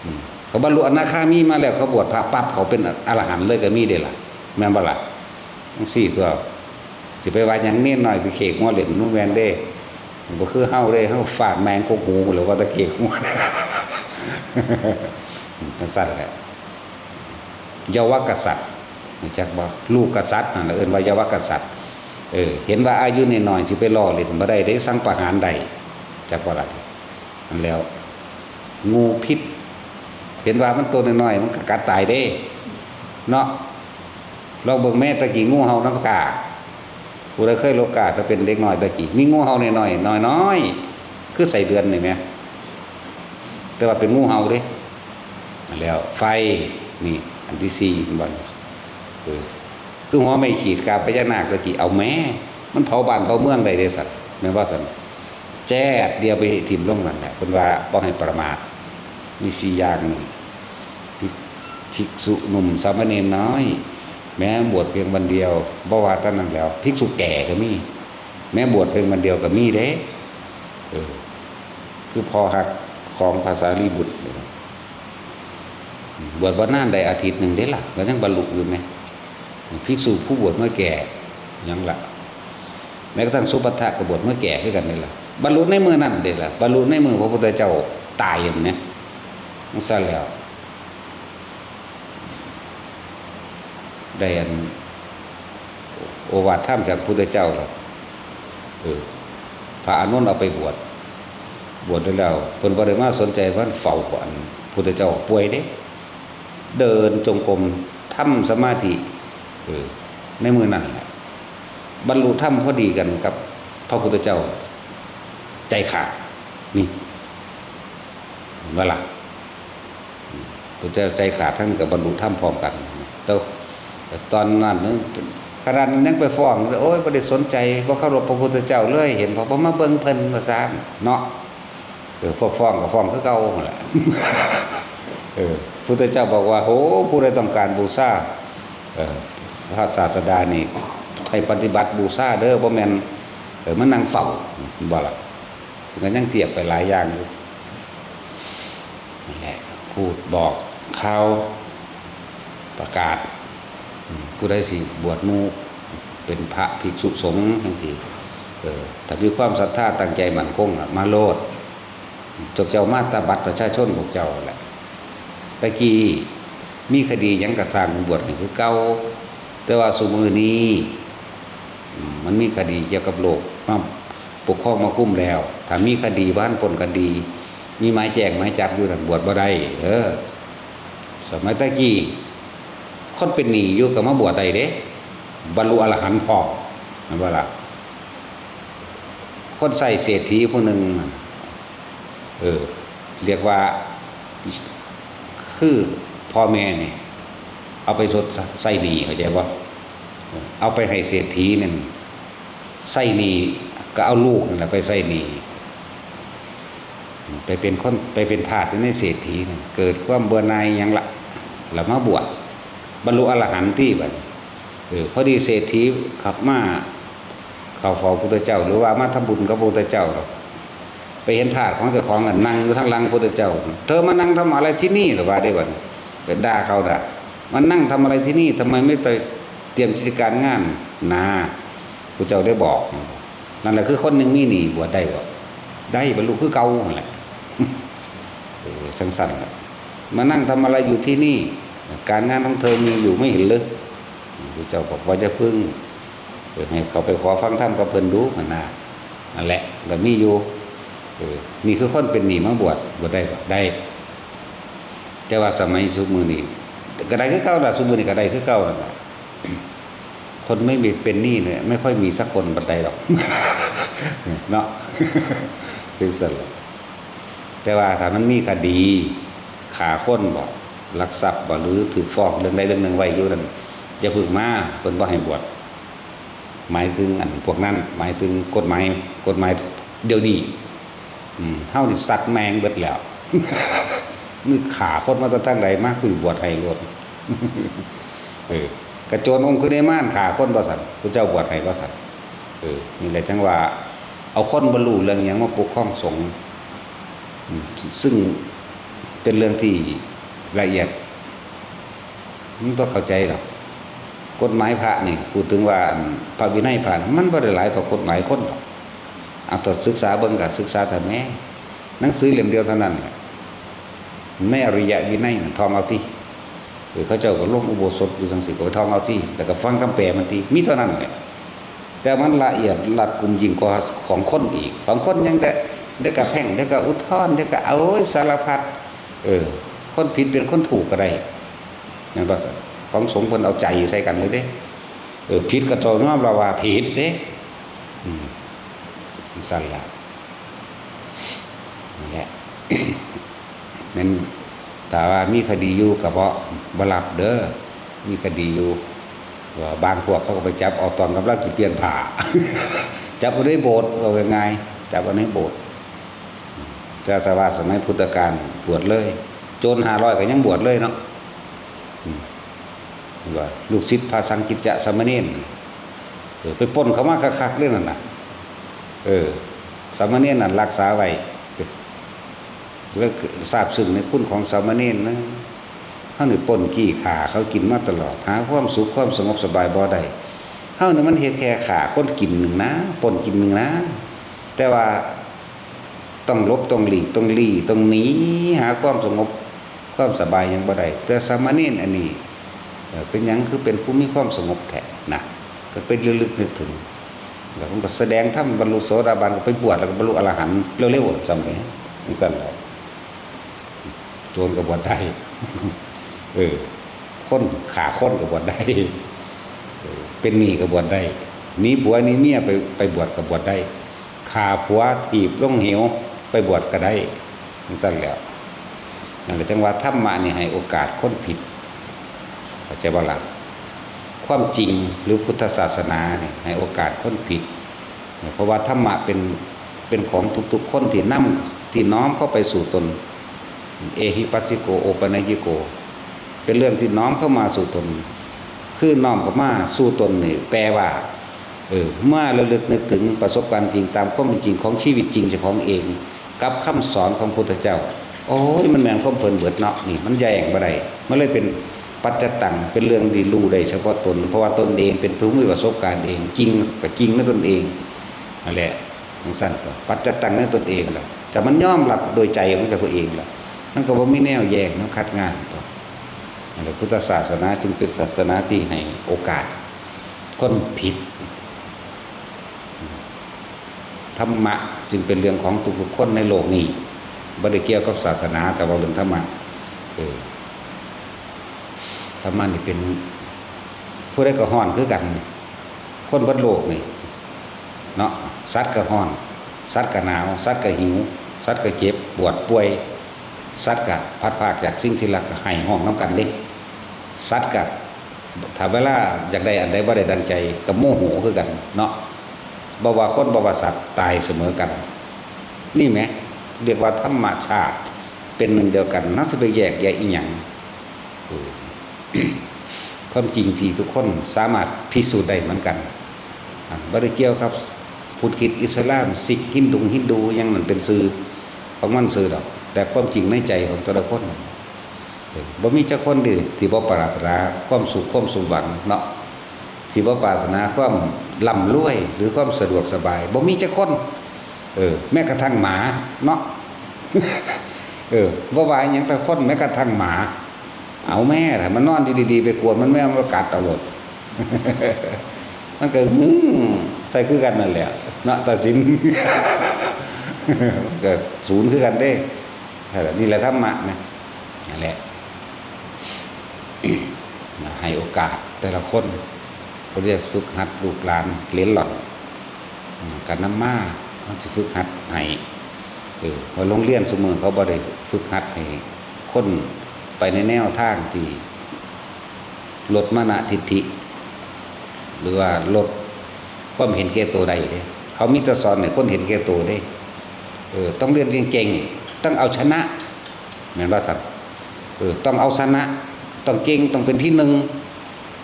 อืม เขาบรรลุอนาคามีมาแล้ว เขาบวชพระปั๊บ เขาเป็นอรหันต์เลยก็มีเด้ล่ะ แม่นบ่ล่ะ จังซี่ตั๊ว สิไปว่าหยังเณรน้อยไปเขกหัวเล่น บ่แม่นเด้ บ่คือเฮาเด้ เฮาฟาดแมงกกหูหรือว่าตะเขกหัว จังซั่นแหละ เยาว์กษัตริย์ รู้จักบ่ ลูกกษัตริย์นั่นล่ะ เอิ้นว่าเยาว์กษัตริย์ เออ เห็นว่าอายุน้อยๆ สิไปล้อเล่นบ่ได้เด้ สั่งประหารได้ จักบ่ล่ะ นั่นแล้ว งูพิษ เห็นว่ามันตัวน้อยๆ มันก็กัดตายเด้ เนาะ ลองเบิ่งแม่ตะกี้งูเห่าน้ำกา ผู้ใดเคยโลกา ถ้าเป็นเด็กน้อยตะกี้ มีงูเห่าน้อยๆ น้อยๆ คือไส้เดือนนี่แหม แต่ว่าเป็นงูเห่าเด้ แล้วไฟ นี่ อันที่สี่ เห็นบ่ เออ คือหัวไม้ขีดกาบพญานาคตะกี้ เอาแหม มันเผาบ้านเผาเมืองได้เด้สัตว์ แม่นว่าซั่น แจ๊ดเดียวไปถิ่มลงนั่นแหละ เพิ่นว่าบ่ให้ประมาท มีสี่อย่างนี่ ภิก ภิกษุหนุ่มสามเณรน้อย แม้บวชเพียงวันเดียว บ่ว่าเท่านั้นแล้ว ภิกษุแก่ก็มี แม้บวชเพียงวันเดียวก็มีเด้ เออ คือพ่อฮักของพระสารีบุตร บวชบ่นานได้อาทิตย์หนึ่งเด้ล่ะ ก็ยังบรรลุอยู่แหม ภิกษุผู้บวชเมื่อแก่ ยังล่ะ แม้กระทั่งสุภัททะก็บวชเมื่อแก่คือกันนี่ล่ะ บรรลุในมื้อนั้นเด้ล่ะ บรรลุในมื้อพระพุทธเจ้าตายนั่นแหม จังซั่นแล้ว ได้อัน โอวาทธรรมจากพุทธเจ้าแล้ว เออ พระอานนท์เอาไปบวช บวชได้แล้ว เพิ่นบ่ได้มาสนใจ เพิ่นเฝ้าอันพุทธเจ้าป่วยเด้ เดินจงกรม ทำสมาธิ เออ ในมื้อนั้นแหละ บรรลุธรรมพอดีกันกับพระพุทธเจ้า ใจขาด นี่ เห็นบ่ล่ะ พุทธเจ้าใจขาด ท่านก็บรรลุธรรมพร้อมกัน แต่ตอนนั้นนึง ขนาดนั้นยังไปฟ้อง โอ้ย บ่ได้สนใจ บ่เคารพพระพุทธเจ้าเลย เห็นพอบ่มาเบิ่งเพิ่นว่าซั่นเนาะ เออ พวกฟ้องก็ฟ้องคือเก่าหั่นแหละ เออ พุทธเจ้าบอกว่า โอ้ ผู้ใดต้องการบูชา เออ พระศาสดานี่ ให้ปฏิบัติบูชาเด้อ บ่แม่น เออ มานั่งเฝ้า บ่ล่ะ ก็ยังเทียบไปหลายอย่างอยู่ นั่นแหละ พูดบอกข่าว ประกาศ อืม ผู้ใดสิบวชหมู่ เป็นพระภิกษุสงฆ์จังซี้ เออ ถ้ามีความศรัทธาตั้งใจมั่นคงน่ะ มาโลด พวกเจ้ามาตามบัตรประชาชนพวกเจ้าแหละ ตะกี้ มีคดีหยังก็สร้างบวชให้คือเก่า แต่ว่าซุมื้อนี้ อืม มันมีคดีเกี่ยวกับโลกมาปกครองมาคุมแล้ว ถ้ามีคดีบ่ทันพ้นคดี มีหมายแจ้งหมายจับอยู่นั่นบวชบ่ได้เด้อ สมัยตะกี้ คนเป็นหนี้อยู่ก็มาบวชได้เด้ บรรลุอรหันต์พร้อม แม่นบ่ล่ะ คนใช้เศรษฐีผู้หนึ่ง เออ เรียกว่า คือพ่อแม่นี่ เอาไปชดใช้หนี้ เข้าใจบ่ เออ เอาไปให้เศรษฐีนั่น ใช้หนี้ ก็เอาลูกนั่นแหละไปใช้หนี้ ไปเป็นคน ไปเป็นทาสอยู่ในเศรษฐีนั่น เกิดความเบื่อหน่ายหยังละ แล้วมาบวช บรรลุอรหันต์ติบัดนี้ เออ พอดีเศรษฐีขับมา เข้าเฝ้าพุทธเจ้า หรือว่ามาทำบุญกับพุทธเจ้า ไปเห็นทาสของเจ้าของนั่นนั่งอยู่ทางหลังพุทธเจ้า "เธอมานั่งทำอะไรที่นี่" หรือว่าได้บัดนี้ ไปด่าเขาด่า "มานั่งทำอะไรที่นี่ ทำไมไม่เตรียมกิจการงาน" นะ พุทธเจ้าได้บอก นั่นแหละคือคนหนึ่งมีหนี้ บวชได้บ่ ได้ บรรลุคือเก่านั่นแหละ เออ จั่งซั้นล่ะ "มานั่งทำอะไรอยู่ที่นี่ การงานของเธอมีอยู่ไม่เห็นหรือ" พุทธเจ้าบอกว่า "อย่าพึ่ง เออ ให้เขาไปขอฟังธรรมกับเพิ่นดู" หั่นนะ นั่นแหละ ก็มีอยู่ เออ นี่คือคนเป็นหนี้มาบวช บวชได้บ่ ได้ แต่ว่าสมัยซุมื้อนี้ ก็ได้คือเก่าล่ะ ซุมื้อนี้ก็ได้คือเก่านั่นล่ะ คนไม่มีเป็นหนี้เนี่ย ไม่ค่อยมีสักคนปานใดหรอก เนาะ คือซั่นล่ะ แต่ว่าถ้ามันมีคดี ฆ่าคนบ่ ลักทรัพย์บ่ หรือถูกฟ้องเรื่องใดเรื่องหนึ่งไว้อยู่นั่น อย่าเพิ่งมา เพิ่นบ่ให้บวช หมายถึงอันพวกนั้น หมายถึงกฎหมาย กฎหมายเดี๋ยวนี้ อืม เฮานี่ซัดแม่งเบิดแล้ว นี่ฆ่าคนมาแต่ทางใด มาคุยบวชให้โลด เออ กระโจนองคุลิมานฆ่าคนบ่ซั่น พุทธเจ้าบวชให้บ่ซั่น เออ นี่แหละจั่งว่า เอาคนบ่รู้เรื่องหยังมาปกครองสงฆ์ อืม ซึ่งเป็นเรื่องที่ละเอียด มันบ่เข้าใจดอก กฎหมายพระนี่ พูดถึงว่าอันพระวินัยพระนี่ มันบ่ได้หลายเท่ากฎหมายคนดอก เอา ถ้าศึกษาเบิ่งก็ศึกษาเท่าแน่ หนังสือเล่มเดียวเท่านั้นแหละ ในอริยวินัยน่ะ ท่องเอาติ เออ เขาเจ้าก็ลงอุโบสถอยู่จั่งซี้ ก็ไปท่องเอาติ แล้วก็ฟังคำแปลมันติ มีเท่านั้นแหละ แต่มันละเอียดรัดกุมยิ่งกว่าของคนอีก ของคนยังได้ ได้กระแพ่ง ได้กระอุทธรณ์ ได้กระ โอ้ย สารพัด เออ คนผิดเป็นคนถูกก็ได้ แม่นบ่ซั่น ของสงฆ์เพิ่นเอาใจใส่กันเลยเด้ เออ ผิดก็ต้องยอมรับว่าผิดเด้ อืม ซั่นล่ะ นั่นแหละ แม่น ถ้าว่ามีคดีอยู่ก็บ่ บ่รับเด้อ มีคดีอยู่ ว่าบางพวกเขาก็ไปจับเอาตอนกำลังสิเปลี่ยนผ้า จับเอาในโบสถ์ เว้าง่ายๆ จับเอาในโบสถ์ แต่ แต่ว่าสมัยพุทธกาลบวชเลย โจรห้าร้อยก็ยังบวชเลยเนาะ อืม ว่าลูกศิษย์พระสังกิจจะสามเณร เออ ไปปล้นเขามาคักๆเลยนั่นน่ะ เออ สามเณรนั่นรักษาไว้ แล้วก็ซาบซึ้งในคุณของสามเณรนะ เฮานี่ปล้นจี้ฆ่าเขากินมาตลอด หาความสุขความสงบสบายบ่ได้ เฮานี่มันเฮ็ดแค่ฆ่าคนกินหนึ่งนะ ปล้นกินหนึ่งนะ แต่ว่าต้องหลบ ต้องหลีก ต้องลี้ ต้องหนี หาความสงบ ความสบายยังบ่ได้ แต่สามเณรอันนี้ เอ่อ เป็นหยังคือเป็นผู้มีความสงบแท้นะ ก็ไประลึกนึกถึง แล้วผมก็แสดงธรรมบรรลุโสดาบัน ก็ไปบวชแล้วก็บรรลุอรหันต์เร็วๆ จั่งซี้ จั่งซั่นแหละ โจรก็บวชได้ เออ คนฆ่าคนก็บวชได้ เออ เป็นหนี้ก็บวชได้ หนีผัวหนีเมียไป ไปบวชก็บวชได้ ฆ่าผัวถีบลงเหวไปบวชก็ได้ จั่งซั่นแหล้ว นั่นแหละจั่งว่าธรรมะนี่ให้โอกาสคนผิด เข้าใจบ่ล่ะ ความจริงหรือพุทธศาสนานี่ให้โอกาสคนผิด เพราะว่าธรรมะเป็น เป็นของทุกๆคนที่นำ ที่น้อมเข้าไปสู่ตน เอหิปัสสิโก โอปัญญิโก เป็นเรื่องที่น้อมเข้ามาสู่ตน คือน้อมเข้ามาสู่ตนนี่ แปลว่า เออ เมื่อระลึกนึกถึงประสบการณ์จริงตามความเป็นจริงของชีวิตจริงเจ้าของเอง กับคำสอนของพุทธเจ้า โอ้ย มันแม่นความเพิ่นเบิดเนาะ นี่มันแย้งบ่ได้ มันเลยเป็นปัจจตัง เป็นเรื่องที่รู้ได้เฉพาะตน เพราะว่าตนเองเป็นผู้มีประสบการณ์เอง จริงก็จริงในตนเอง นั่นแหละ จั่งซั่นตั๊ว ปัจจตังในตนเองล่ะ แต่มันยอมรับโดยใจของเจ้าตัวเองล่ะ มันก็บ่มีแนวแย้ง แนวขัดง้างตั๊ว นั่นแหละ พุทธศาสนาจึงเป็นศาสนาที่ให้โอกาสคนผิด ธรรมะจึงเป็นเรื่องของทุกๆคนในโลกนี้ บ่ได้เกี่ยวกับศาสนา แต่ว่าเรื่องธรรมะ เออ ธรรมะนี่เป็น ผู้ใดก็ฮ้อนคือกัน คนเบิดโลกนี่ เนาะ สัตว์ก็ฮ้อน สัตว์ก็หนาว สัตว์ก็หิว สัตว์ก็เจ็บปวดป่วย สัตว์ก็พลัดพรากจากสิ่งที่รัก ก็ไห้ฮ้องนำกันเด้ สัตว์ก็ ถ้าเวลาอยากได้อันใดบ่ได้ดังใจ ก็โมโหคือกันเนาะ บ่ว่าคนบ่ว่าสัตว์ตายเสมอกัน นี่แหม เรียกว่าธรรมชาติเป็นหนึ่งเดียวกัน เฮาสิไปแยกแยะอีหยัง เออ ความจริงที่ทุกคนสามารถพิสูจน์ได้เหมือนกัน อ่ะ บ่ได้เกี่ยวกับพุทธคริสต์อิสลาม ซิก ฮินดู ฮินดู หยังนั่นเป็นชื่อของมันซื่อดอก แต่ความจริงในใจของแต่ละคน เออ บ่มีจักคนเด้ที่บ่ปรารถนาความสุขความสมหวังเนาะ ที่บ่ปรารถนาความร่ำรวยหรือความสะดวกสบาย บ่มีจักคน เออ แม้กระทั่งหมาเนาะ เออ บ่ว่าหยังแต่คน แม้กระทั่งหมา เอาแม่ ถ้ามันนอนอยู่ดีๆ ไปกวนมัน แม่มันกัดเอาโลด มันก็ อืม ใส่คือกันนั่นแหละ เนาะ ตัดสิน ก็ศูนย์คือกันเด้ เออ นี่แหละธรรมะนะ นั่นแหละ ให้โอกาสแต่ละคน เพิ่นเรียกฝึกหัดลูกหลานเหลนหล่อน อืม ก็นำมา เฮาสิฝึกหัดให้ เออ ว่าโรงเรียนซุมื้อเขาบ่ได้ฝึกหัดให้คนไปในแนวทางที่ลดมานะทิฐิ หรือว่าลดความเห็นแก่ตัวได้เด้ เขามีแต่สอนให้คนเห็นแก่ตัวเด้ เออ ต้องเรียนเก่งๆ ต้องเอาชนะ แม่นบ่ซั่น เออ ต้องเอาชนะ ต้องเก่ง ต้องเป็นที่หนึ่ง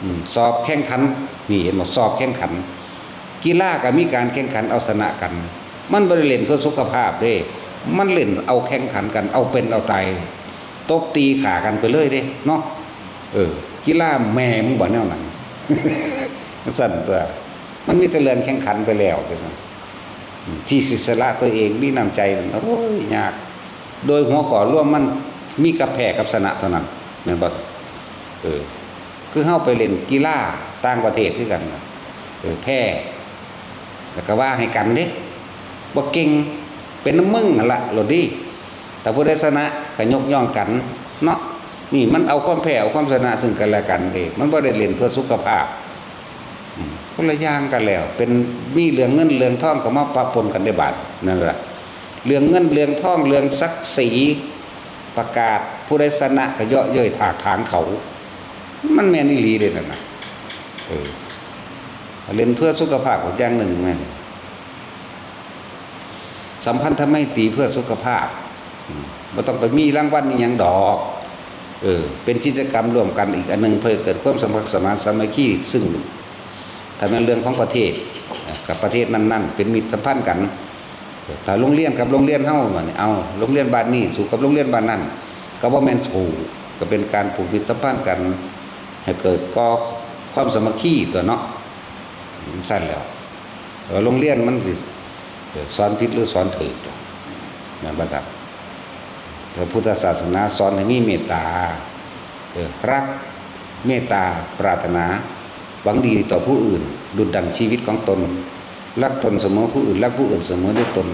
อืม สอบแข่งขัน นี่เห็นบ่ สอบแข่งขัน กีฬาก็มีการแข่งขันเอาชนะกัน มันบ่ได้เล่นเพื่อสุขภาพเด้ มันเล่นเอาแข่งขันกัน เอาเป็นเอาตาย ตบตีฆ่ากันไปเลยเด้ เนาะ เออ กีฬาแม่มึงบ่แนวนั้น ซั่นตั๊ว มันมีแต่เรื่องแข่งขันไปแล้ว อืม ที่สิสละตัวเอง มีน้ำใจ โอ้ย ยาก โดยหัวข้อรวมมันมีกับแพ้กับชนะเท่านั้น แม่นบ่ เออ คือเฮาไปเล่นกีฬาต่างประเทศคือกัน เออ แพ้ แล้วก็ว่าให้กันเด้ บ่เก่ง เป็นนำมึงหั่นละ โลดดี ถ้าผู้ใดชนะก็ยกย่องกัน เนาะ นี่มันเอาความแพ้เอาความชนะซึ่งกันและกันเด้ มันบ่ได้เล่นเพื่อสุขภาพ อืม คนละอย่างกันแล้ว เป็น มีเรื่องเงินเรื่องทองเข้ามาปะปนกันได้บาด นั่นล่ะ เรื่องเงินเรื่องทอง เรื่องศักดิ์ศรี ประกาศผู้ใดชนะก็เยาะเย้ยถากถางเขา มันแม่นอีหลีเด้นั่นน่ะ เออ เล่นเพื่อสุขภาพก็อย่างหนึ่งแม่น สัมพันธไมตรีเพื่อสุขภาพ อืม บ่ต้องไปมีรางวัลอิหยังดอก เออ เป็นกิจกรรมร่วมกันอีกอันหนึ่ง เพื่อเกิดความสมัครสมานสามัคคี ซึ่งถ้าแม่นเรื่องของประเทศ เอ่อ กับประเทศนั้นๆ เป็นมิตรสัมพันธ์กัน ถ้าโรงเรียนกับโรงเรียนเฮาบัดนี้ เอา โรงเรียนบ้านนี้สู้กับโรงเรียนบ้านนั้น ก็บ่แม่นสู้ ก็เป็นการผูกมิตรสัมพันธ์กัน ให้เกิดก่อความสามัคคีตั๊วเนาะ ซั่นแหล้ว แต่ว่าโรงเรียนมันสิ เอ่อ สอนผิดหรือสอนถูก แม่นบ่ครับ พระพุทธศาสนาสอนให้มีเมตตา เออ รัก เมตตา ปรารถนา หวังดีต่อผู้อื่น ดุจดังชีวิตของตน รักตนเสมอผู้อื่น รักผู้อื่นเสมอด้วยตน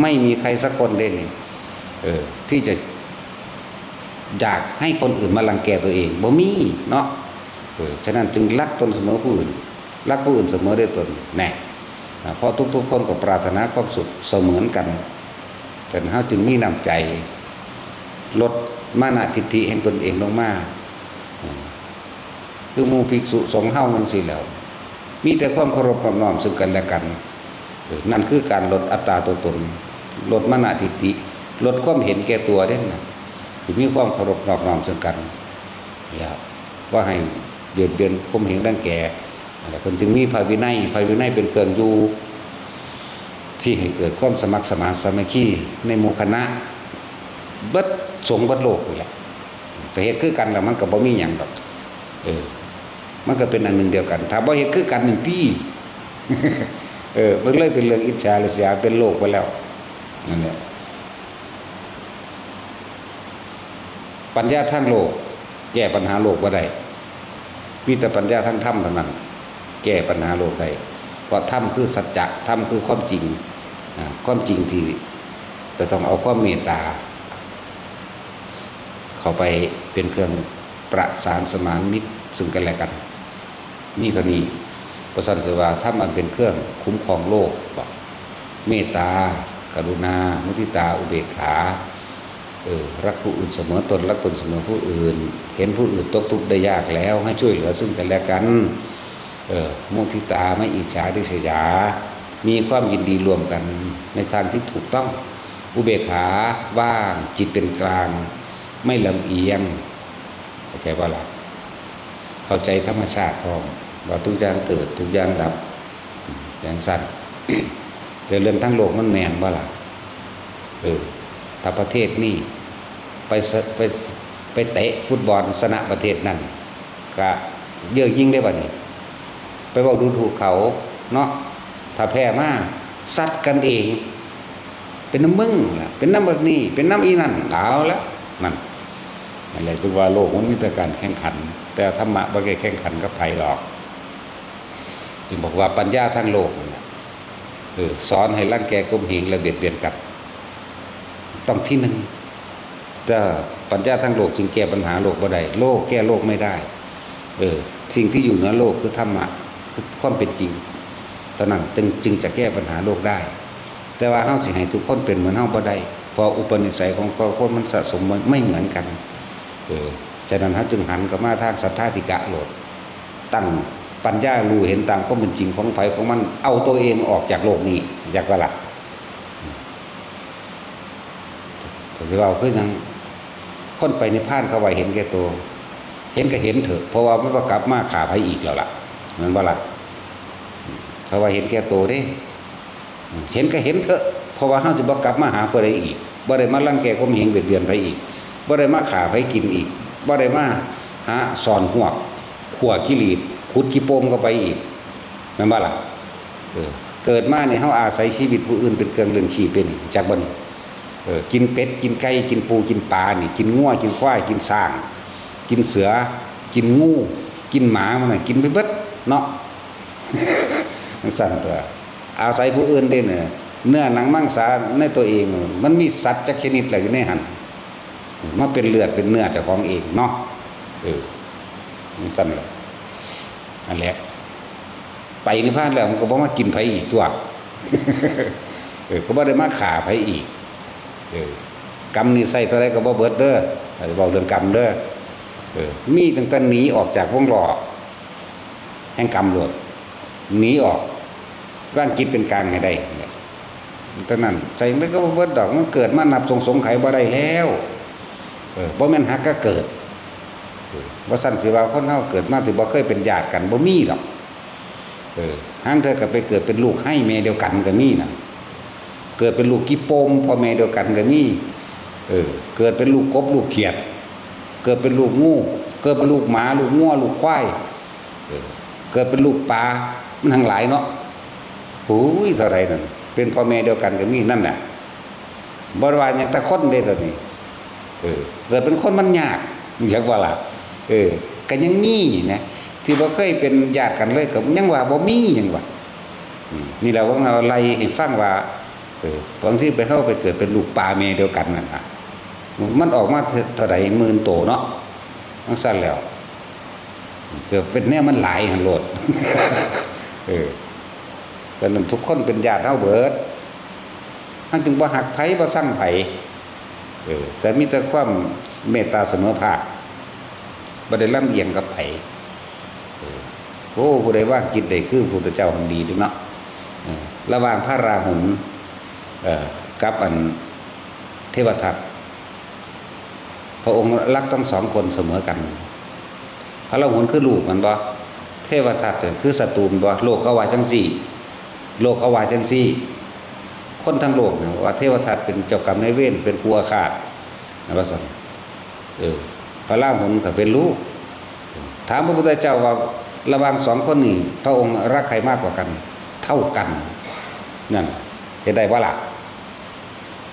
ไม่มีใครสักคนเด้นี่ เออ ที่จะอยากให้คนอื่นมารังแกตัวเอง บ่มีเนาะ เออ ฉะนั้นจึงรักตนเสมอผู้อื่น รักผู้อื่นเสมอด้วยตน แน่ อ่า เพราะทุกๆคนก็ปรารถนาความสุขเสมือนกัน ฉะนั้นเฮาจึงมีน้ำใจ ลดมานะทิฐิแห่งตนเองลงมา อืม คือหมู่ภิกษุสงฆ์เฮาจั่งซี้แหล้ว มีแต่ความเคารพนอบน้อมซึ่งกันและกัน เออ นั่นคือการลดอัตตาตัวตน ลดมานะทิฐิ ลดความเห็นแก่ตัวเด้นะ สิมีความเคารพนอบน้อมซึ่งกัน แล้ว บ่ให้เบียดเบียนข่มเหงรังแก นั่นแหละ เพิ่นจึงมีพระวินัย พระวินัยเป็นเครื่องอยู่ ที่ให้เกิดความสมัครสมานสามัคคีในหมู่คณะ เบิดสงฆ์เบิดโลกนี่แหละ ถ้าเฮ็ดคือกันแล้วมันก็บ่มีหยังดอก เออ มันก็เป็นอันหนึ่งเดียวกัน ถ้าบ่เฮ็ดคือกันนี่ติ เออ มันเลยเป็นเรื่องอิจฉาริษยา เป็นโลกไปแล้ว นั่นแหละ ปัญญาทางโลก แก้ปัญหาโลกบ่ได้ มีแต่ปัญญาทางธรรมเท่านั้น แก้ปัญหาโลกได้ เพราะธรรมคือสัจจะ ธรรมคือความจริง อ่า ความจริงที่จะต้องเอาความเมตตา เข้าไปเป็นเครื่องประสานสมานมิตรซึ่งกันและกัน นี่เท่านี้ เพราะฉะนั้นถือว่าธรรมอันเป็นเครื่องคุ้มครองโลก บอก เมตตา กรุณา มุทิตา อุเบกขา เออ รักผู้อื่นเสมอตน รักตนเสมอผู้อื่น เห็นผู้อื่นตกทุกข์ได้ยากแล้ว ให้ช่วยเหลือซึ่งกันและกัน เออ มุทิตา ไม่อิจฉาริษยา มีความยินดีร่วมกันในทางที่ถูกต้อง อุเบกขา ว่าง จิตเป็นกลาง ไม่ลำเอียง เข้าใจบ่ล่ะ เข้าใจธรรมชาติพร้อม ว่าทุกอย่างเกิด ทุกอย่างดับ อย่างสั้น แต่เรื่องทั้งโลกมันแม่นบ่ล่ะ เออ ถ้าประเทศนี้ไปส- ไป- ไปเตะฟุตบอลชนะประเทศนั้น ก็เยอะยิ่งได้บัดนี้ ไปเว้าดูถูกเขาเนาะ ถ้าแพ้มา ซัดกันเอง เป็นน้ำมึงล่ะ เป็นน้ำบักนี่ เป็นน้ำอีนั่น เอาละ นั่น นั่นแหละ จึงว่าโลกมันมีแต่การแข่งขัน แต่ธรรมะบ่ได้แข่งขันกับไผดอก จึงบอกว่าปัญญาทางโลกนั่นแหละ เออ สอนให้รังแกข่มเหงและเบียดเบียนกัน ต้องที่หนึ่ง แต่ปัญญาทางโลกจึงแก้ปัญหาโลกบ่ได้ โลกแก้โลกไม่ได้ เออ สิ่งที่อยู่เหนือโลกคือธรรมะ คือความเป็นจริง เท่านั้นจึง- จึงจะแก้ปัญหาโลกได้ แต่ว่าเฮาสิให้ทุกคนเป็นเหมือนเฮาบ่ได้ เพราะอุปนิสัยของแต่ละคนมันสะสมไม่- ไม่เหมือนกัน เออ ฉะนั้นเฮาจึงหันกลับมาทางสัทธาธิกะโลด ตั้งปัญญารู้เห็นตามความเป็นจริงของไผของมัน เอาตัวเองออกจากโลกนี้ อยากว่าล่ะ ก็สิเว้าคือหยัง คนไปนิพพานเขาว่าเห็นแก่ตัว เห็นก็เห็นเถอะ เพราะว่ามันบ่กลับมาฆ่าไผอีกแล้วล่ะ แม่นบ่ล่ะ เขาว่าเห็นแก่ตัวเด้ เห็นก็เห็นเถอะ เพราะว่าเฮาสิบ่กลับมาหาผู้ใดอีก บ่ได้มารังแกข่มเหงเบียดเบียนไผอีก บ่ได้มาฆ่าไผกินอีก บ่ได้มาหาซ่อนฮวก ขั่วขี้หลีด ขุดขี้โป่งเข้าไปอีก แม่นบ่ล่ะ เออ เกิดมานี่เฮาอาศัยชีวิตผู้อื่นเป็นเครื่องเลี้ยงชีพเป็น จักบ่นี่ เออ กินเป็ด กินไก่ กินปู กินปลานี่ กินงัว กินควาย กินช้าง กินเสือ กินงู กินหมา มันน่ะ กินไปเบิดเนาะ จั่งซั่นตั๊ว อาศัยผู้อื่นเด้เนี่ย เนื้อหนังมังสาในตัวเอง มันมีสัตว์จักชนิดล่ะอยู่ในหั่น มาเป็นเลือดเป็นเนื้อเจ้าของเองเนาะ เออ จั่งซั่นแหละ นั่นแหละ ไปนิพพานแล้วมันก็บ่มากินไผอีกตั๊ว เออ ก็บ่ได้มาฆ่าไผอีก เออ กรรมนี่ใช้เท่าใดก็บ่เบิดเด้อ เว้าเรื่องกรรมเด้อ เออ มีตั้งแต่หนีออกจากวงล้อแห่งกรรมโลด หนีออก วางจิตเป็นกลางให้ได้ เท่านั้น ใช้มันก็บ่เบิดดอก มันเกิดมานับสงสงไขบ่ได้แล้ว เออ บ่แม่นหากะเกิด เออ บ่ซั้นสิว่าคนเฮาเกิดมาสิบ่เคยเป็นญาติกัน บ่มีดอก เออ ห่างเทื่อก็ไปเกิดเป็นลูกไฮ่แม่เดียวกันก็มีนะ เกิดเป็นลูกขี้โป่งพ่อแม่เดียวกันก็มี เออ เกิดเป็นลูกกบลูกเขียด เกิดเป็นลูกงู เกิดเป็นลูกหมา ลูกงัว ลูกควาย เออ เกิดเป็นลูกปลา มันทั้งหลายเนาะ โอ้ย เท่าใดนั่น เป็นพ่อแม่เดียวกันก็มีนั่นน่ะ บ่ว่าหยังแต่คนเด้ตอนนี้ เออ เกิดเป็นคนมันยาก จักว่าล่ะ เออ ก็ยังมีนะ ที่บ่เคยเป็นญาติกันเลยก็ยังว่าบ่มี ยังว่า อืม นี่แหละว่าเอาไล่ให้ฟังว่า เออ บางทีไป เฮาไปเกิดเป็นลูกปลาแม่เดียวกันนั่นน่ะ มันออกมาเท่าใดหมื่นโตเนาะ จั่งซั้นแล้ว ก็เป็นแนวมันหลายหั่นโลด เออ ฉะนั้นทุกคนเป็นญาติเฮาเบิด เฮาจึงบ่ฮักไผบ่ซังไผ เออ แต่มีแต่ความเมตตาเสมอภาค บ่ได้ลำเอียงกับไผ เออ โอ้ ผู้ใดวางจิตได้คือพระพุทธเจ้าหั่นดีเด้อเนาะ เออ ระหว่างพระราหุล เอ่อ กับอันเทวทัต พระองค์รักทั้งสองคนเสมอกัน พระราหุลคือลูกแม่นบ่ เทวทัตเนี่ยคือศัตรูแม่นบ่ โลกเขาว่าจั่งซี้ โลกเขาว่าจั่งซี้ คนทั้งโลกเนี่ยว่าเทวทัตเป็นเจ้ากรรมนายเวร เป็นครูอาฆาต นะว่าซั่น เออ พระราหุลก็เป็นลูก ถามพระพุทธเจ้าว่าระหว่างสองคนนี้ พระองค์รักใครมากกว่ากัน เท่ากัน นั่น เฮ็ดได้บ่ล่ะ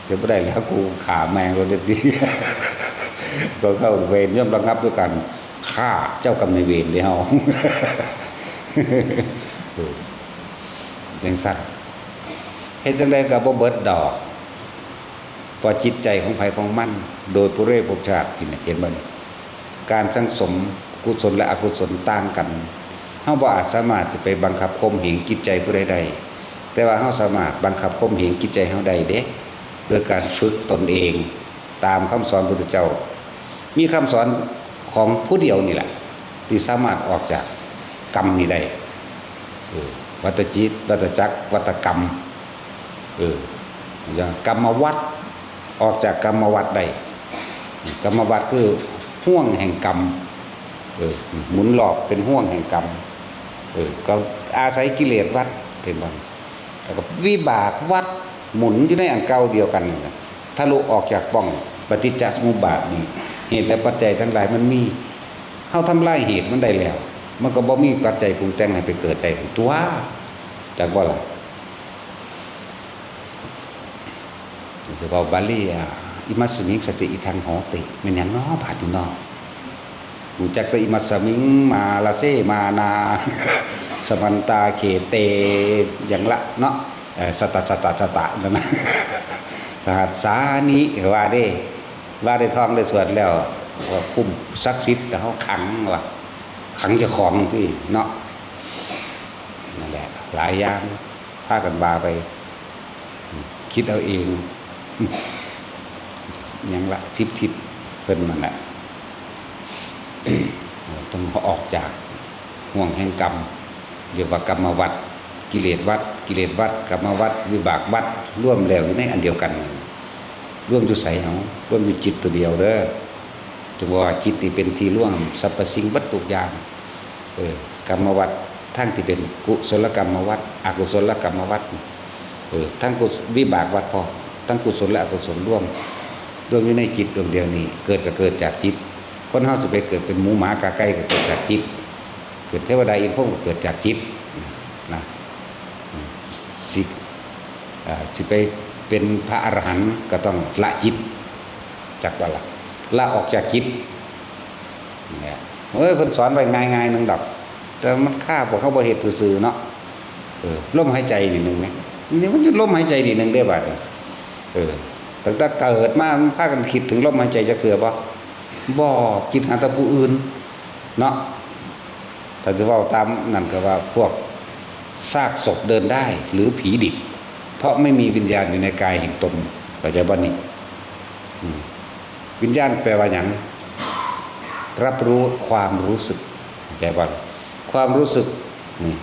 เฮ็ดบ่ได้แล้ว กูฆ่าแม่งโลดเด้อติ ก็เข้าเวรย่อมระงับด้วยการฆ่าเจ้ากรรมนายเวรเด้เฮา เออ จังซั่น เฮ็ดจั่งใดก็บ่เบิดดอก เพราะจิตใจของไผของมัน โดยปุเรภพชาตินี่นะ เห็นบ่นี่ การสั่งสมกุศลและอกุศลต่างกัน เฮาบ่อาจสามารถสิไปบังคับข่มเหงจิตใจผู้ใดได้ แต่ว่าเฮาสามารถบังคับข่มเหงจิตใจเฮาได้เด้ โดยการฝึกตนเอง ตามคำสอนพุทธเจ้า มีคำสอนของผู้เดียวนี่แหละ ที่สามารถออกจากกรรมนี้ได้ เออ วัฏจิต วัฏจักร วัฏกรรม เออ อย่างกรรมวัฏ ออกจากกรรมวัฏได้ กรรมวัฏคือห่วงแห่งกรรม เออ หมุนรอบเป็นห่วงแห่งกรรม เออ ก็อาศัยกิเลสวัฏเป็นบ่ แล้วก็วิบากวัฏหมุนอยู่ในอันเก่าเดียวกันนั่นน่ะ ทะลุออกจากป่องปฏิจจสมุปบาทนี่ เหตุและปัจจัยทั้งหลายมันมี เฮาทำลายเหตุมันได้แล้ว มันก็บ่มีปัจจัยปรุงแต่งให้ไปเกิดได้ตัว จักบ่ล่ะ สิเว้าบาลีอะ อิมัสสมิงสติอิทังโหติ แม่นหยังน้อบาดนี้น้อ รู้จักแต่อิมัสสมิงมาลาเซมานา สมันตาเขเต อย่างละเนาะ เอ่อ สตะ สตะ สตะ นั่นนะ สหัสสานิ ว่าเด้ ว่าได้ท่องได้สวดแล้ว ก็คุ้มศักดิ์สิทธิ์ แล้วเฮาขังว่ะ ขังเจ้าของที่เนาะ นั่นแหละ หลายอย่าง พากันว่าไป คิดเอาเอง หยังละ สิบทิศ เพิ่นนั่นแหละ ต้องออกจากห่วงแห่งกรรม เรียกว่ากรรมวัฏ กิเลสวัฏ กิเลสวัฏ กรรมวัฏ วิบากวัฏ รวมแล้วอยู่ในอันเดียวกัน รวมอยู่ไสเอา รวมอยู่จิตตัวเดียวเด้อ จึงว่าจิตนี่เป็นที่รวมสรรพสิ่งเบิดทุกอย่าง เออ กรรมวัฏ ทั้งที่เป็นกุศลกรรมวัฏ อกุศลกรรมวัฏ เออ ทั้งกุศ- วิบากวัฏพร้อม ทั้งกุศลและอกุศลรวม รวมอยู่ในจิตดวงเดียวนี้ เกิดก็เกิดจากจิต คนเฮาสิไปเกิดเป็นหมูหมากาไก่ก็เกิดจากจิต เกิดเทวดาอินทร์พรหมก็เกิดจากจิต นะ อืม สิ อ่า สิไปเป็นพระอรหันต์ก็ต้องละจิต จักว่าละ ละออกจากจิต เนี่ย เอ้ย เพิ่นสอนไว้ง่ายๆหนึ่งดอก แต่มันคาพวกเฮาบ่เฮ็ดซื่อๆเนาะ เออ ลมหายใจนี่หนึ่งไหม นี่มันอยู่ลมหายใจนี่หนึ่งเด้บาดนี้ เออ ตั้งแต่เกิดมามันพากันคิดถึงลมหายใจจักเทื่อบ่ บ่ คิดหาแต่ผู้อื่น เนาะ ถ้าสิเว้าตามนั่นก็ว่าพวกซากศพเดินได้ หรือผีดิบ เพราะไม่มีวิญญาณอยู่ในกายแห่งตน เข้าใจบ่นี่ อืม วิญญาณแปลว่าหยัง รับรู้ความรู้สึก เข้าใจบ่ ความรู้สึกนี่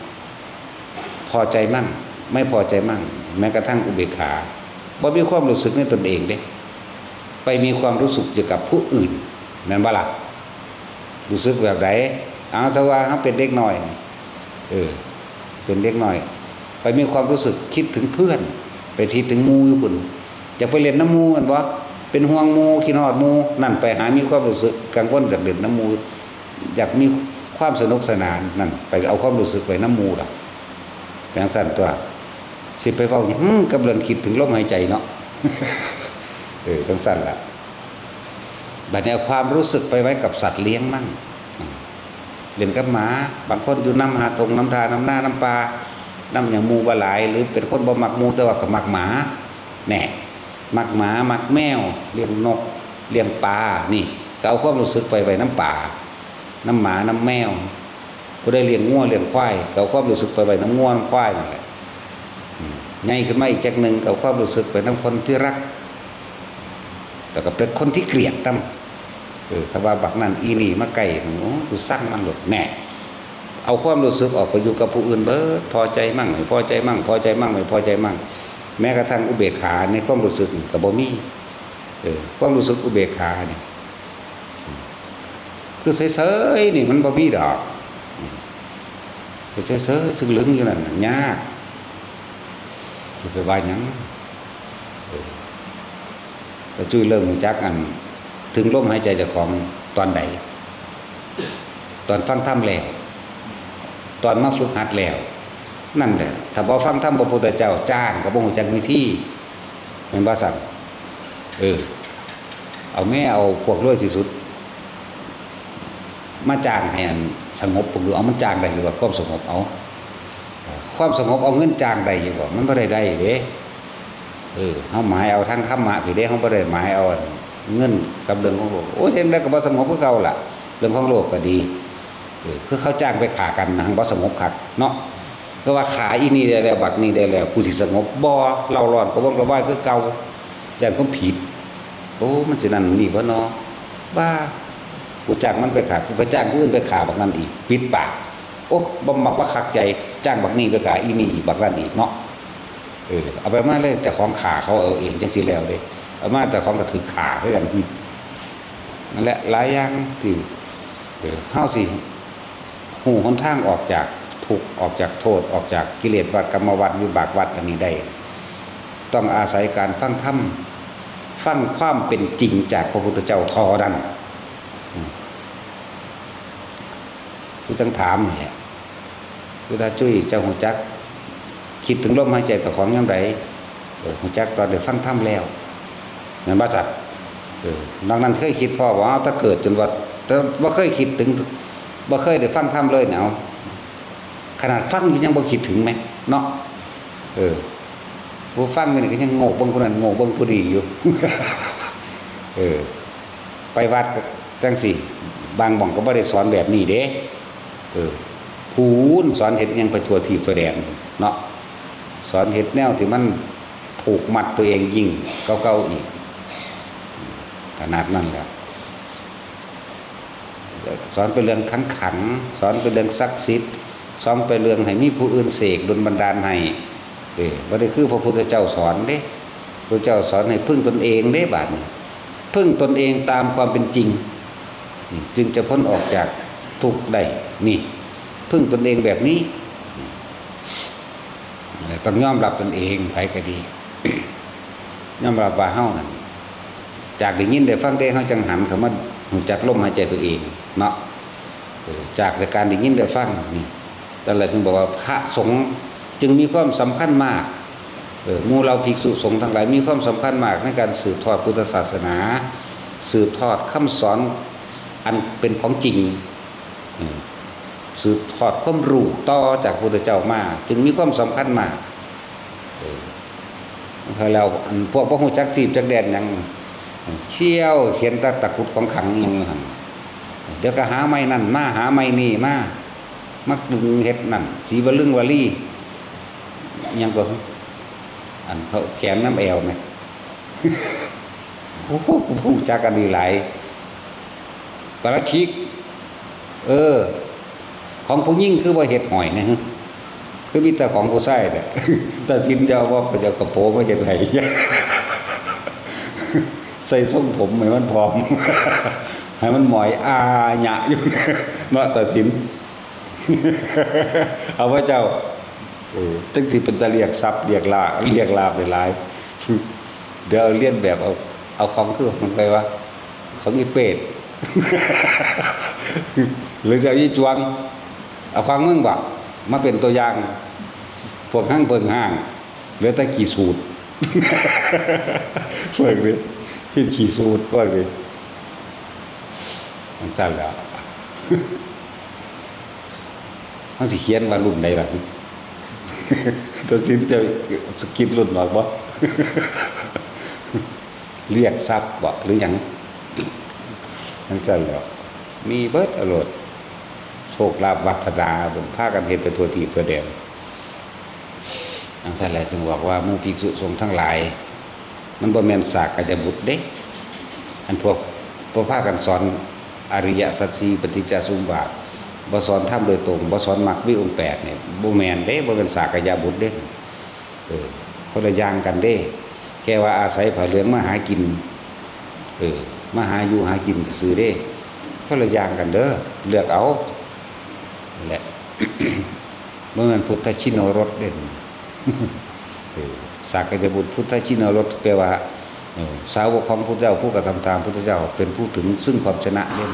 พอใจมั่ง ไม่พอใจมั่ง แม้กระทั่งอุเบกขา บ่มีความรู้สึกในตนเองเด้ ไปมีความรู้สึกเกี่ยวกับผู้อื่น แม่นบ่ล่ะ รู้สึกแบบใด เอา ถ้าว่าเฮาเป็นเด็กน้อย เออ เป็นเด็กน้อย ไปมีความรู้สึกคิดถึงเพื่อน ไปคิดถึงหมู่อยู่พุ้น อยากไปเล่นนำหมู่แม่นบ่ เป็นห่วงหมู่ คิดฮอดหมู่ นั่นไปหามีความรู้สึกกังวลอยากเล่นนำหมู่ อยากมีความสนุกสนาน นั่นไปเอาความรู้สึกไว้นำหมู่ล่ะ จั่งซั้นตั๊ว สิไปเว้าหยังกับเรื่องคิดถึงลมหายใจเนาะ เออ จั่งซั้นล่ะ บัดนี้เอาความรู้สึกไปไว้กับสัตว์เลี้ยงมั่ง อืม เล่นกับหมา บางคนอยู่นำหาดงนำท่านำนานำป่า นำหยังหมู่บ่หลาย หรือเป็นคนบ่มักหมู่แต่ว่าก็มักหมา แน่ มักหมา มักแมว เลี้ยงนก เลี้ยงปลา นี่ ก็เอาความรู้สึกไปไว้นำปลา นำหมา นำแมว ผู้ใดเลี้ยงงัวเลี้ยงควาย ก็เอาความรู้สึกไปไว้นำงัวนำควายนั่นแหละ อืม ใหญ่ขึ้นมาอีกจักหนึ่ง ก็เอาความรู้สึกไปนำคนที่รัก แล้วก็เป็นคนที่เกลียดนำ เออ ถ้าว่าบักนั่นอีนี่มาใกล้ โอ้ กูซังมันโลด แน่ เอาความรู้สึกออกไปอยู่กับผู้อื่นเบิด พอใจมั่ง ไม่พอใจมั่ง พอใจมั่ง ไม่พอใจมั่ง แม้กระทั่งอุเบกขาในความรู้สึกนี่ก็บ่มี เออ ความรู้สึกอุเบกขานี่ คือเฉยๆนี่มันบ่มีดอก เฉยๆซึ่งลึงอยู่นั่นน่ะยาก สิไปว่าหยัง เออ ตาจุ้ยเริ่มรู้จักอัน ถึงลมหายใจเจ้าของตอนใด ตอนฟังธรรมแล้ว ตอนมาฝึกหัดแล้ว นั่นแหละ ถ้าบ่ฟังธรรมพระพุทธเจ้า จ้างก็บ่รู้จักวิธี แม่นบ่ซั่น เออ เอาแม่เอาพวกรวยที่สุด มาจ้างให้อันสงบ ผมดู เอามันจ้างได้อยู่บ่ ความสงบ เอา ความสงบเอาเงินจ้างได้อยู่บ่ มันบ่ได้ได้เด้ เออ เฮาหมายเอาทางธรรมะพี้เด้ เฮาบ่ได้หมายเอาเงินกับเรื่องของโลก โอ้ย จั่งใดก็บ่สงบคือเก่าล่ะ เรื่องของโลกก็ดี เออ คือเขาจ้างไปฆ่ากันนะ บ่สงบคักเนาะ ก็ว่าฆ่าอีนี่ได้แล้ว บักนี่ได้แล้ว กูสิสงบ บ่ เร่าร้อนกระวนกระวายคือเก่า ย้านความผิด โอ้ มันสินั่นนี่บ่เนาะ บ้า กูจ้างมันไปฆ่า กูก็จ้างผู้อื่นไปฆ่าบักนั่นอีก ปิดปาก โอ้ บ่มัก บ่คักใจ จ้างบักนี่ไปฆ่าอีนี่อีก บักนั่นอีกเนาะ เออ เอาไปมาเลย เจ้าของฆ่าเขาเอาเอง จั่งซี้แล้วเด้ เอามาเจ้าของก็ถืกฆ่าคือกัน นั่นแหละ หลายอย่างที่ เออ เฮาสิฮู้หนทางออกจากทุกข์ ออกจากโทษ ออกจากกิเลสวัฏ กรรมวัฏ วิบากวัฏอันนี้ได้ ต้องอาศัยการฟังธรรม ฟังความเป็นจริงจากพระพุทธเจ้าเท่านั้น อืม คือจั่งถามนี่แหละ คือถ้าจุ้ยเจ้าฮู้จัก คิดถึงลมหายใจเจ้าของยามใด เออ ฮู้จักตอนได้ฟังธรรมแล้ว แม่นบ่สัตว์ เออ นอกนั้นเคยคิดพ้อบ่ เอาแต่เกิดจนว่า แต่บ่เคยคิดถึง บ่เคยได้ฟังธรรมเลยเนี่ย เอา ขนาดฟังอยู่ยังบ่คิดถึงแหม เนาะ เออ ผู้ฟังอยู่นี่ก็ยังโง่เบิ่งผู้นั้น โง่เบิ่งผู้นี้อยู่ เออ ไปวัดก็จั่งซี้ บางหม่องก็บ่ได้สอนแบบนี้เด้ เออ พู้นสอนเฮ็ดหยังไปทั่วทีปทั่วแดนเนาะ สอนเฮ็ดแนวที่มันผูกมัดตัวเองยิ่งกว่าเก่าอีก ขนาดนั้นแหละ สอนเป็นเรื่องขังๆ สอนเป็นเรื่องศักดิ์สิทธิ์ สอนเป็นเรื่องให้มีผู้อื่นเสกดลบันดาลให้ เออ บ่ได้คือพระพุทธเจ้าสอนเด้ พระเจ้าสอนให้พึ่งตนเองเด้ บาดนี้ พึ่งตนเองตามความเป็นจริง อืม จึงจะพ้นออกจากทุกข์ได้ นี่ พึ่งตนเองแบบนี้ อืม ต้องยอมรับตนเอง ไผก็ดี ยอมรับว่าเฮานั่น จากได้ยินได้ฟังเด้ เฮาจั่งหันเข้ามารู้จักลมหายใจตัวเองเนาะ เออ จากแต่การได้ยินได้ฟังนี่ นั่นแหละจึงบอกว่าพระสงฆ์จึงมีความสำคัญมาก เออ หมู่เหล่าภิกษุสงฆ์ทั้งหลายมีความสำคัญมากในการสืบทอดพุทธศาสนา สืบทอดคำสอนอันเป็นของจริง อืม สืบทอดความรู้ต่อจากพระพุทธเจ้ามา จึงมีความสำคัญมาก เออ แล้วอันพวกบ่ฮู้จักทีปจักแดนหยัง เที่ยวเขียนแต่ตะกรุดของขลังหยังหั่น เดี๋ยวก็หาไม้นั่นมา หาไม้นี่มา มาดึงเฮ็ดนั่น สีวลึงวลี อิหยังก็ อันเขาแขวนนำแอวแหม โอ้โห ฮู้จักอันนี้หลาย ปาราชิก เออ ของผู้หญิงคือบ่เฮ็ดห้อยนะ คือมีแต่ของผู้ชายแหละ ตัดสินจะเอาบ่ เขาจะเอากระโปรงมาเฮ็ดให้ ใส่ทรงผมให้มันพร้อม ให้มันหมอยอาหยะอยู่ เนาะ ตัดสิน เอาพระเจ้า เออ จั่งสิเป็นตาเรียกทรัพย์ เรียกลา เรียกลาภหลายๆ เดี๋ยวเลียนแบบเอา เอาของคือของไผวะ ของอีเปรต หรือจะเอาอีจวง เอาของมึงบ่ มาเป็นตัวอย่าง พวกห้างเพิงห้าง เหลือแต่ขี้สูด พวกนี้ ขี้สูด พวกนี้ มันสั่นแล้ว มันสิเขียนว่ารุ่นใดล่ะ ตัดสินจะสะกิดรุ่นออกบ่ เรียกทรัพย์บ่ หรือหยัง จั่งซั่นแหล้ว มีเบิดอโลด โชคลาภวาสนา เพิ่นพากันเฮ็ดไปทั่วทีปทั่วแดน จั่งซั่นแหละจึงบอกว่าหมู่ภิกษุสงฆ์ทั้งหลาย มันบ่แม่นสากยบุตรเด้ อันพวก พวกพากันสอนอริยสัจสี่ ปฏิจจสมุปบาท บ่สอนธรรมโดยตรง บ่สอนมรรคมีองค์แปดนี่ บ่แม่นเด้ บ่แม่นสากยบุตรเด้ เออ คนละอย่างกันเด้ แค่ว่าอาศัยผ้าเหลืองมาหากิน เออ มาหาอยู่หากินซื่อๆเด้ คนละอย่างกันเด้อ เลือกเอา นั่นแหละ บ่แม่นพุทธชินโนรสเด้ เออ สากยบุตรพุทธชินโนรส แปลว่า เออ สาวกของพุทธเจ้า ผู้กระทำตามพุทธเจ้า เป็นผู้ถึงซึ่งความชนะเด้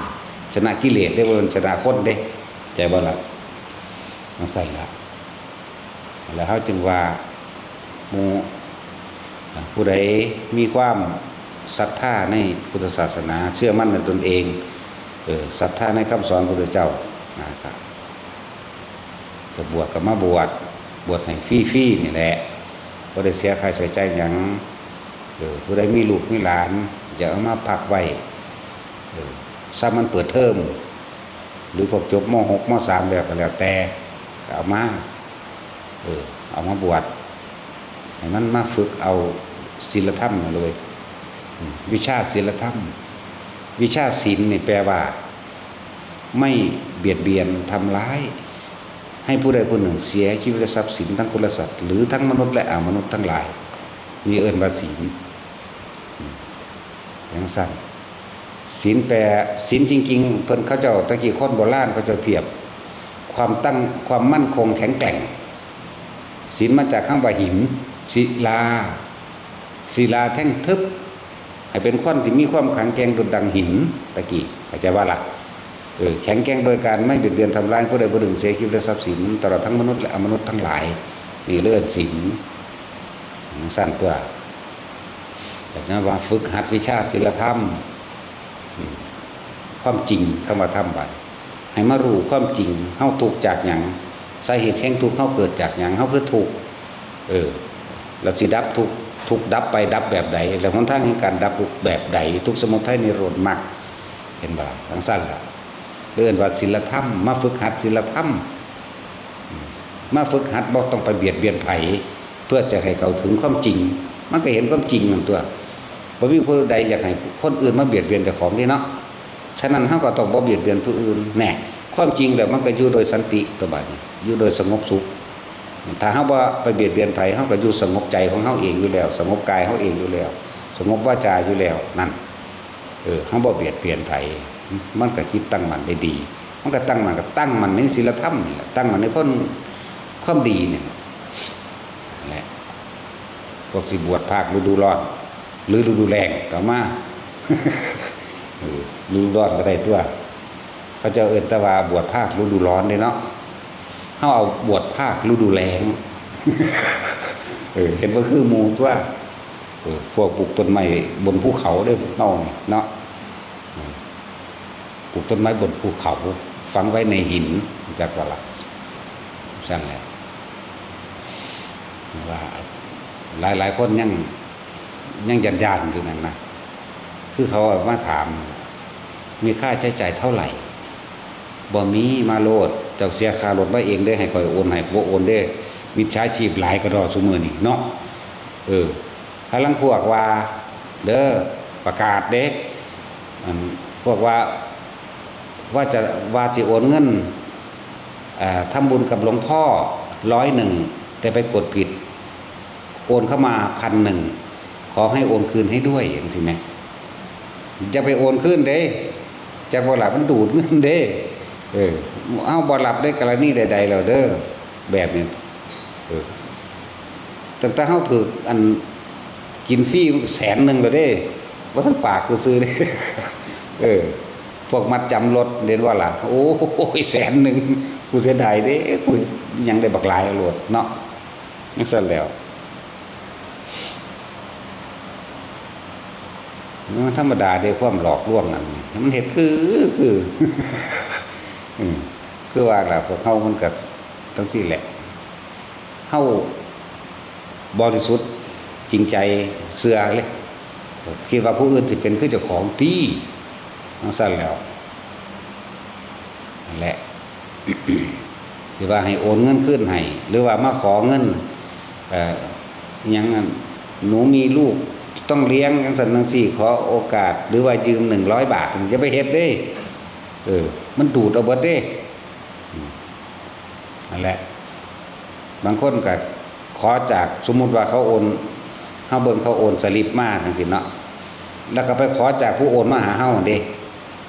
ชนะกิเลสเด้ บ่แม่นชนะคนเด้ ใจบ่ล่ะ จั่งซั่นล่ะ แล้วเฮาจึงว่า หมู่ ผู้ใดมีความ ศรัทธาในพุทธศาสนา เชื่อมั่นในตนเอง เออ ศรัทธาในคำสอนพระพุทธเจ้า นะครับ จะบวชก็มาบวช บวชให้ฟรีๆ นี่แหละ บ่ได้เสียค่าใช้จ่ายหยัง เออ ผู้ใดมีลูกมีหลาน จะเอามาพักไว้ เออ ซ้ำมันเปิดเทอม หรือพวกจบ ม.หก ม.สาม แล้วก็แล้วแต่ ก็เอามา เออ เอามาบวช ให้มันมาฝึกเอาศีลธรรมเลย อืม วิชาศีลธรรม วิชาศีลนี่แปลว่า ไม่เบียดเบียนทำร้าย ให้ผู้ใดผู้หนึ่งเสียชีวิตและทรัพย์สินทั้งคนและสัตว์ หรือทั้งมนุษย์และอมนุษย์ทั้งหลาย นี่เอิ้นว่าศีล อืม จั่งซั้น ศีลแปล ศีลจริงๆ เพิ่นเขาเจ้า ตะกี้คนโบราณเขาเจ้าเทียบ ความตั้ง ความมั่นคงแข็งแกร่ง ศีลมาจากคำว่าหิน ศิลา ศิลาแท่งทึบ ให้เป็นคนที่มีความแข็งแกร่งดุจดังหิน ตะกี้ เข้าใจบ่ล่ะ เออ แข็งแกร่งโดยการไม่เบียดเบียนทำร้ายผู้ใดผู้หนึ่งเสียชีวิตและทรัพย์สิน ตลอดทั้งมนุษย์และอมนุษย์ทั้งหลาย นี่เรียกศีล จั่งซั้นตัว แต่นั้นว่าฝึกหัดวิชาศีลธรรม อืม ความจริง คำว่าธรรมบัด ให้มารู้ความจริง เฮาทุกข์จากหยัง สาเหตุแห่งทุกข์เฮาเกิดจากหยัง เฮาคือทุกข์ เออ แล้วสิดับทุกข์ ทุกข์ดับไปดับแบบใด แล้วหนทางแห่งการดับทุกข์แบบใด ทุกข์สมุทัยนิโรธมรรค เห็นบ่ล่ะ จั่งซั้นล่ะ เรียกว่าศีลธรรม มาฝึกหัดศีลธรรม อืม มาฝึกหัด บ่ต้องไปเบียดเบียนไผ เพื่อจะให้เข้าถึงความจริง มันก็เห็นความจริงนั่นตัว บ่มีผู้ใดอยากให้คนอื่นมาเบียดเบียนเจ้าของนี่เนาะ ฉะนั้นเฮาก็ต้องบ่เบียดเบียนผู้อื่น แน่ ความจริงแล้วมันก็อยู่โดยสันติตัวบัดนี้ อยู่โดยสงบสุข ถ้าเฮาบ่ไปเบียดเบียนไผ เฮาก็อยู่สงบใจของเฮาเองอยู่แล้ว สงบกายเฮาเองอยู่แล้ว สงบวาจาอยู่แล้ว นั่น เออ เฮาบ่เบียดเบียนไผ มันก็จิตตั้งมั่นได้ดี มันก็ตั้งมั่น ก็ตั้งมั่นในศีลธรรมนี่แหละ ตั้งมั่นในคน ความดีนี่แหละ นั่นแหละ พวกสิบวชภาคฤดูร้อน หรือฤดูแล้งก็มา เออ ฤดูร้อนก็ได้ตัว เขาเจ้าเอิ้นแต่ว่าบวชภาคฤดูร้อนเด้เนาะ เฮาเอาบวชภาคฤดูแล้ง เออ เห็นบ่คือหมู่ตัว เออ พวกปลูกต้นไม้บนภูเขาเด้อ พวกเฮานี่เนาะ เออ ปลูกต้นไม้บนภูเขา ฝังไว้ในหิน จักว่าล่ะ ซั่นแหละ ว่า หลายๆ คนยัง ยังย้านๆ อยู่นั่นนะ คือเขามาถาม มีค่าใช้จ่ายเท่าไหร่ บ่มี มาโลด เจ้าเสียค่ารถมาเองเด้ ให้ข้อยโอนให้ บ่โอนเด้ มิจฉาชีพหลายกระดอซุมื้อนี้เนาะ เออ หาลางพวกว่า เด้อ ประกาศเด้ อัน พวกว่า ว่าจะ ว่าสิโอนเงิน อ่า ทำบุญกับหลวงพ่อร้อยหนึ่ง แต่ไปกดผิด โอนเข้ามาพันหนึ่ง ขอให้โอนคืนให้ด้วย จั่งซี้แหม อย่าไปโอนคืนเด้ จักบ่ล่ะ มันดูดเงินเด้ เออ เฮาบ่รับในกรณีใดๆ แล้วเด้อ แบบนี้ เออ ตั้งแต่เฮาถืกอันกินฟรีแสนหนึ่งแล้วเด้ บ่ทันปากซื่อๆ เด้ เออ พวกมัดจำรถเห็นบ่ล่ะ โอ้ย แสนหนึ่ง กูเสียดายเด้ กูยังได้บักหลายโลดเนาะ จั่งซั้นแล้ว มันธรรมดาเด้ ความหลอกลวงอันนี้ มันเฮ็ดคือ คือ อืม คือว่าล่ะ พวกเฮามันก็จั่งซี้แหละ เฮาบริสุทธิ์จริงใจ เชื่อเลย คิดว่าผู้อื่นสิเป็นคือเจ้าของติ จั่งซั้นแล้ว นั่นแหละ ที่ว่าให้โอนเงินคืนให้ หรือว่ามาขอเงิน เอ่อ อิหยังนั่น หนูมีลูกต้องเลี้ยง จั่งซั้นจั่งซี้ ขอโอกาส หรือว่ายืมหนึ่งร้อยบาท อย่าไปเฮ็ดเด้ เออ มันดูดเอาเบิดเด้ อืม นั่นแหละ บางคนก็ขอจาก สมมุติว่าเขาโอน เฮาเบิ่งเขาโอนสลิปมาจั่งซี้เนาะ แล้วก็ไปขอจากผู้โอนมาหาเฮาหั่นเด้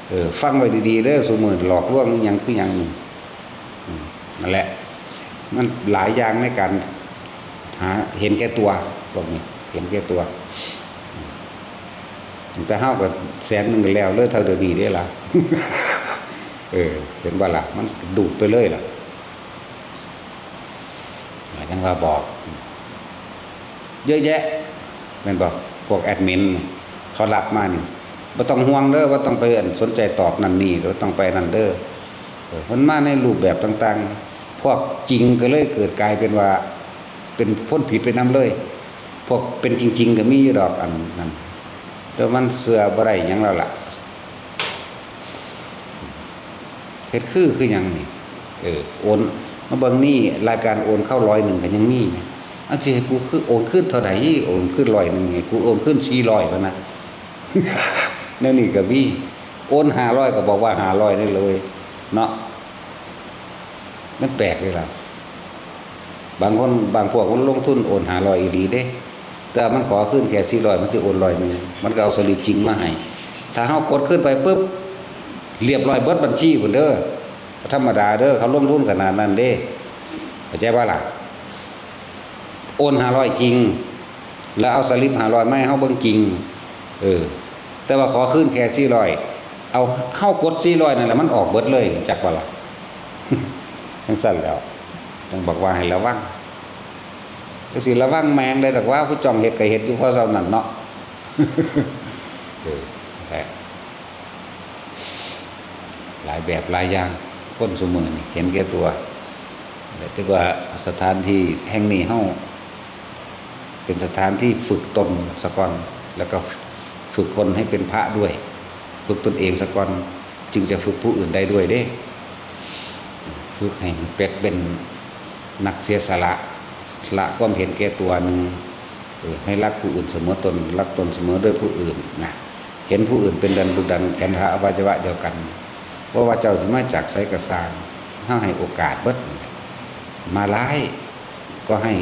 เออ ฟังไว้ดีๆ เด้อ ซุมื้อหลอกลวงอิหยังคือหยังนี่ อืม นั่นแหละ มันหลายอย่างในการหาเห็นแก่ตัว พวกนี้ เห็นแก่ตัว อืม แต่เฮาก็แสนหนึ่งก็แล้วเลย เท่าเดี๋ยวนี้เด้ล่ะ เออ เห็นบ่ล่ะ มันดูดไปเลยล่ะ จั่งว่าบอก เยอะแยะ แม่นบ่ พวกแอดมิน เขารับมานี่ บ่ต้องห่วงเด้อ บ่ต้องไปอันสนใจตอบนั่นนี่ บ่ต้องไปนั่นเด้อ เออ มันมาในรูปแบบต่างๆ พวกจริงก็เลยเกิดกลายเป็นว่า เป็นคนผิดไปนำเลย พวกเป็นจริงๆ ก็มีอยู่ดอกอันนั้น แต่มันเชื่อบ่ได้หยังแล้วล่ะ เฮ็ดคือ คือหยังนี่ เออ โอน มาเบิ่งนี่ รายการโอนเข้าร้อยหนึ่งก็ยังมีนะ อันสิให้กูคือโอนคืนเท่าใด โอนคืนร้อยหนึ่ง ให้กูโอนคืนสี่ร้อยพั้นนะ แนวนี้ก็มี โอนห้าร้อยก็บอกว่าห้าร้อยนี่เลย เนาะ มันแปลกเลยล่ะ บางคน บางพวกมันลงทุนโอนห้าร้อยอีหลีเด้ แต่มันขอคืนแค่สี่ร้อย มันสิโอนร้อยหนึ่ง มันก็เอาสลิปจริงมาให้ ถ้าเฮากดคืนไปปุ๊บ เรียบร้อยเบิดบัญชีพุ้นเด้อ บ่ธรรมดาเด้อ เขาลงทุนขนาดนั้นเด้ เข้าใจบ่ล่ะ โอนห้าร้อยจริง แล้วเอาสลิปห้าร้อยมาให้เฮาเบิ่งจริง เออ แต่ว่าขอคืนแค่สี่ร้อย เอา เฮากดสี่ร้อยนั่นแหละ มันออกเบิดเลย จักบ่ล่ะ จั่งซั้นแหล้ว จั่งบอกว่าให้ระวัง จั่งสิระวังแม่งได้ดอกว่า ผู้จ้องเฮ็ดก็เฮ็ดอยู่พอส่ำนั้นเนาะ เออ แหละ หลายแบบหลายอย่าง คนซุมื้อนี่เห็นแก่ตัว และถือว่าสถานที่แห่งนี้เฮาเป็นสถานที่ฝึกตนซะก่อน แล้วก็ฝึกคนให้เป็นพระด้วย ฝึกตนเองซะก่อน จึงจะฝึกผู้อื่นได้ด้วยเด้ ฝึกให้เป็น เป็นนักเสียสละ ละความเห็นแก่ตัวหนึ่ง เออ ให้รักผู้อื่นเสมอตน รักตนเสมอด้วยผู้อื่นนะ เห็นผู้อื่นเป็นดังดุจดังแขนขาอวัยวะเดียวกัน บ่ว่าเจ้าสิมาจากไสก็ซ่าง เฮาให้โอกาสเบิด มาร้ายก็ให้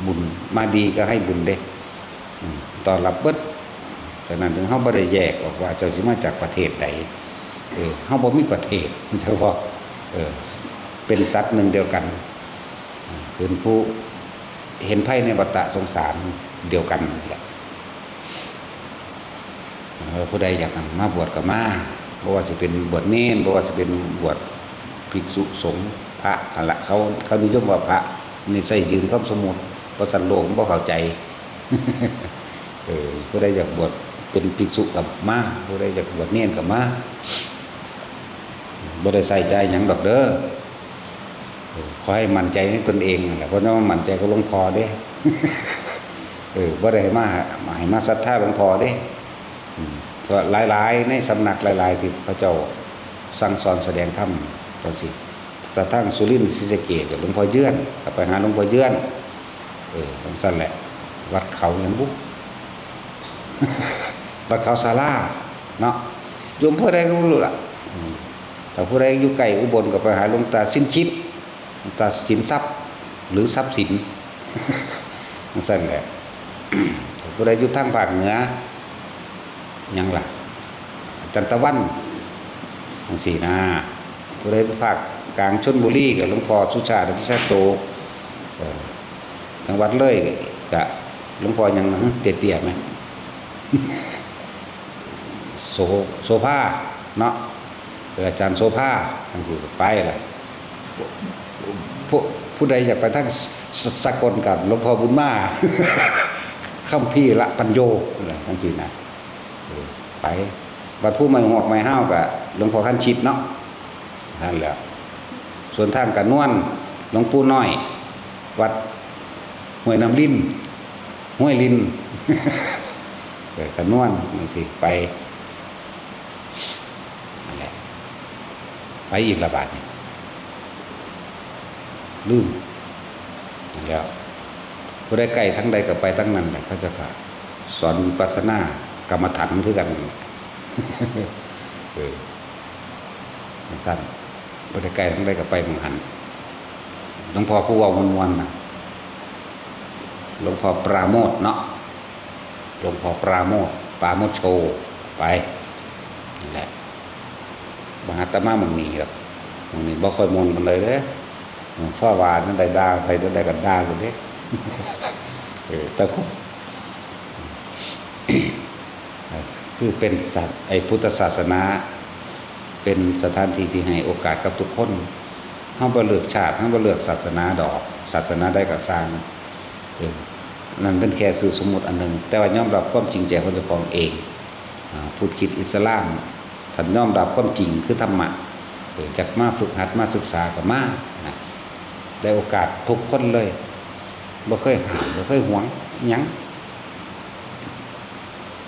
บุญ มาดีก็ให้บุญเด้ อืม ต้อนรับเบิด ฉะนั้นถึงเฮาบ่ได้แยกออกว่าเจ้าสิมาจากประเทศใด เออ เฮาบ่มีประเทศ เฉพาะ เออ เป็นสัตว์หนึ่งเดียวกัน เป็นผู้เห็นภัยในวัฏฏะสงสารเดียวกันนี่แหละ เออ ผู้ใดอยากมาบวชก็มา บ่ว่าจะเป็นบวชเณร บ่ว่าจะเป็นบวชภิกษุสงฆ์ พระนั่นละ เขา เขานิยมว่าพระ นี่ใช้ยืนคำสมมุติ เพราะสัตว์โลกมันบ่เข้าใจ เออ ผู้ใดอยากบวชเป็นภิกษุก็มา ผู้ใดอยากบวชเณรก็มา บ่ได้ใส่ใจหยังดอกเด้อ เออ ขอให้มั่นใจในตนเองนั่นแหละ เพราะว่ามั่นใจกับหลวงพ่อเด้ เออ บ่ได้ให้มา ให้มาศรัทธาหลวงพ่อเด้ อืม ก็หลายๆ ในสำนักหลายๆ ที่พระเจ้าสั่งสอนแสดงธรรมจั่งซี้ แต่ทางสุรินทร์ศรีสะเกษก็หลวงพ่อเยือน ก็ไปหาหลวงพ่อเยือน เออ จั่งซั้นแหละ วัดเขาหยังบุ วัดเขาศาลาเนาะ อยู่อำเภอใดก็บ่รู้ล่ะ อืม ถ้าผู้ใดอยู่ใกล้อุบลก็ไปหาหลวงตาสินชิต หลวงตาสินทรัพย์ หรือทรัพย์สิน จั่งซั้นแหละ ผู้ใดอยู่ทางภาคเหนือ หยังล่ะ อาจารย์ตะวัน จั่งซี้นะ ผู้ใดภาคกลางชลบุรีก็หลวงพ่อสุชาติ อภิชาโต เออ จังหวัดเลยก็หลวงพ่อหยังนะ เตี้ยๆ ไหม โส โสภา เนาะ เออ อาจารย์โสภา จั่งซี้ไปล่ะ ผู้ ผู้ใดอยากไปทางส สกลก็หลวงพ่อบุญมา คัมภีร์ละปัญโญ จั่งซี้นะ เออ ไป วัดภูไม้ฮวกไม้ฮาวก็หลวงพ่อคันชิตเนาะ นั่นแหละ ส่วนทางกระนวน หลวงปู่น้อย วัดห้วยน้ำลิน ห้วยลิน เออ กระนวน จั่งซี้ไป นั่นแหละ ไปอีกละบาดนี่ ลืม นั่นแหล้ว ผู้ใดใกล้ทางใดก็ไปทางนั้นแหละ เขาเจ้าก็สอนวิปัสสนากรรมฐานคือกัน เออ จั่งซั้น ผู้ใดใกล้ทางใดก็ไปหม่องหั้น หลวงพ่อผู้เว้าม่วนๆ น่ะ หลวงพ่อปราโมทย์เนาะ หลวงพ่อปราโมทย์ ปราโมทย์โช ไป นั่นแหละ บ่อาตมาหม่องนี้ดอก หม่องนี้บ่ค่อยม่วนปานใดเด้ ฟ้าว่านั่นใดด่า ไผนั่นใดก็ด่าโลดเด้ เออ แต่คน คือเป็นศาส- ไอ้พุทธศาสนา เป็นสถานที่ที่ให้โอกาสกับทุกคน เฮาบ่เลือกชาติ เฮาบ่เลือกศาสนาดอก ศาสนาใดก็ซ่าง เออ นั่นเป็นแค่ชื่อสมมุติอันหนึ่ง แต่ว่ายอมรับความจริงใจของเจ้าของเอง อ่า พุทธคิดอิสลาม ท่านยอมรับความจริงคือธรรมะ เออ จักมาฝึกหัดมาศึกษาก็มานะ ได้โอกาสทุกคนเลย บ่เคยห้าม บ่เคยหวงหยัง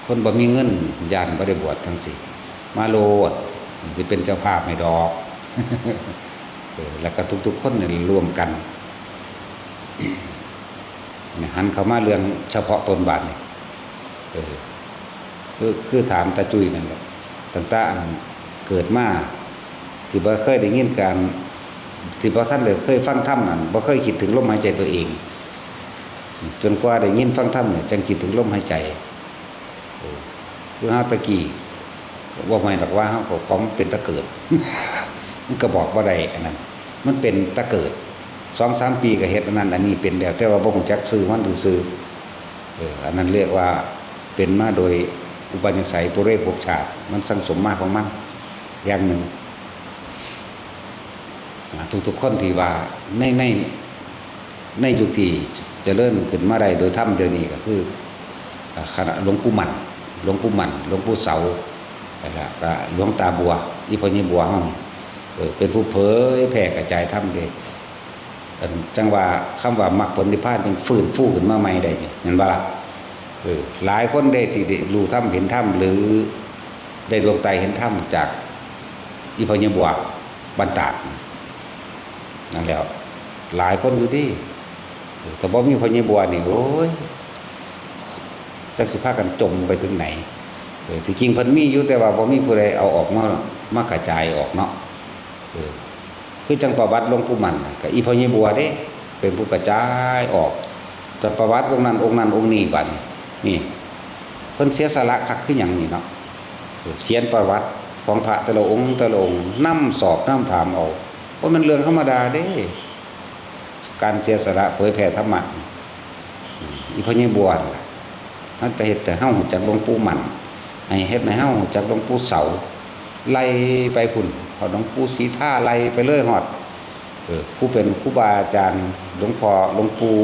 คนบ่มีเงินย้านบ่ได้บวชจั่งซี้ มาโลด สิเป็นเจ้าภาพให้ดอก เออ แล้วก็ทุกๆคนเนี่ยร่วมกัน เนี่ย หันเข้ามาเรื่องเฉพาะตนบาดนี่ เออ คือ คือถามตาจุ้ยนั่นแหละ ตั้งแต่อันเกิดมา ที่บ่เคยได้ยินการ ที่บ่ทันได้เคยฟังธรรมนั่น บ่เคยคิดถึงลมหายใจตัวเอง จนกว่าได้ยินฟังธรรมเนี่ย จั่งคิดถึงลมหายใจ เออ คือเฮาตะกี้ ว่าไม่หรอกว่าเฮาก็ของเป็นตะเกิด มันก็บอกบ่ได้ อันนั้น มันเป็นตะเกิด สองสามปีก็เฮ็ดอันนั้นอันนี้เป็นแล้ว แต่ว่าบ่รู้จักชื่อมันซื่อๆ เออ อันนั้นเรียกว่าเป็นมาโดยอุปนิสัยปุเรภพชาติ มันสั่งสมมาของมันอย่างหนึ่ง อ่า ทุกๆคนที่ว่าใน ใน ในยุคที่เจริญขึ้นมาได้โดยธรรมเดี๋ยวนี้ก็คือ อ่า คณะหลวงปู่มั่น หลวงปู่มั่น หลวงปู่เสา แล้วก็หลวงตาบัว อีพ่อใหญ่บัวเฮานี่ เออ เป็นผู้เผยแผ่กระจายธรรมเด้ อันจั่งว่าคำว่ามรรคผลนิพพานจั่งฟื้นฟูขึ้นมาใหม่ได้นี่ แม่นบ่ล่ะ? เออ หลายคนเด้ที่ได้รู้ธรรมเห็นธรรม หรือได้ดวงตาเห็นธรรมจากอีพ่อใหญ่บัวบ้านตาด นั่นแหล้ว หลายคนอยู่เด้ เออ ถ้าบ่มีพ่อใหญ่บัวนี่ โอ้ย จักสิพากันจมไปถึงไหน เออ ที่จริงเพิ่นมีอยู่ แต่ว่าบ่มีผู้ใดเอาออกมา มากระจายออกเนาะ เออ คือจั่งประวัติหลวงปู่มั่นน่ะ ก็อีพ่อใหญ่บัวเด้ เป็นผู้กระจายออก แต่ประวัติองค์นั้นองค์นั้นองค์นี้บัดนี้ นี่ เพิ่นเสียสละคักคือหยังนี่เนาะ เออ เขียนประวัติของพระแต่ละองค์แต่ละองค์ นำสอบนำถามเอา บ่แม่นเรื่องธรรมดาเด้ การเสียสละเผยแผ่ธรรมะนี่ อืม อีพ่อใหญ่บัวนั่นล่ะ เฮาจะเฮ็ดให้เฮารู้จักหลวงปู่มั่น ให้เฮ็ดให้เฮารู้จักหลวงปู่เสา ไล่ไปพุ้น ฮอดหลวงปู่ศรีทา ไล่ไปเลยฮอด เออ ผู้เป็นครูบาอาจารย์ หลวงพ่อ หลวงปู่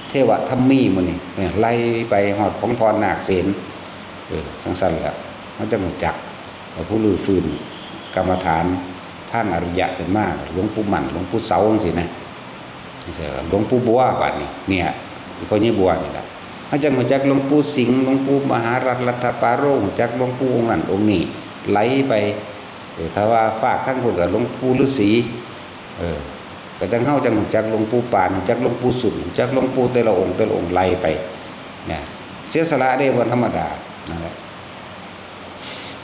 เทวทัมมีหมู่นี้ เออ ไล่ไปฮอดของพ่อนาคเสน เออ จั่งซั้นแหละ เฮาจั่งรู้จัก ผู้รื้อฟื้นกรรมฐานทางอริยะขึ้นมา หลวงปู่มั่น หลวงปู่เสาจั่งซี้นะ หลวงปู่บัวบัดนี้ เนี่ย อีพ่อใหญ่บัวนี่ล่ะ เฮาจั่งรู้จักหลวงปู่สิงห์ หลวงปู่มหารัตน์ รัตตปาโร รู้จักหลวงปู่องค์นั้นองค์นี้ ไล่ไป เออ ถ้าว่าฝากทางพุ้นก็หลวงปู่ฤาษี เออ ก็จั่งเฮาจั่งรู้จักหลวงปู่ปาน รู้จักหลวงปู่สุด รู้จักหลวงปู่แต่ละองค์แต่ละองค์ไล่ไป เนี่ย เสียสละเด้ บ่ธรรมดา นั่นแหละ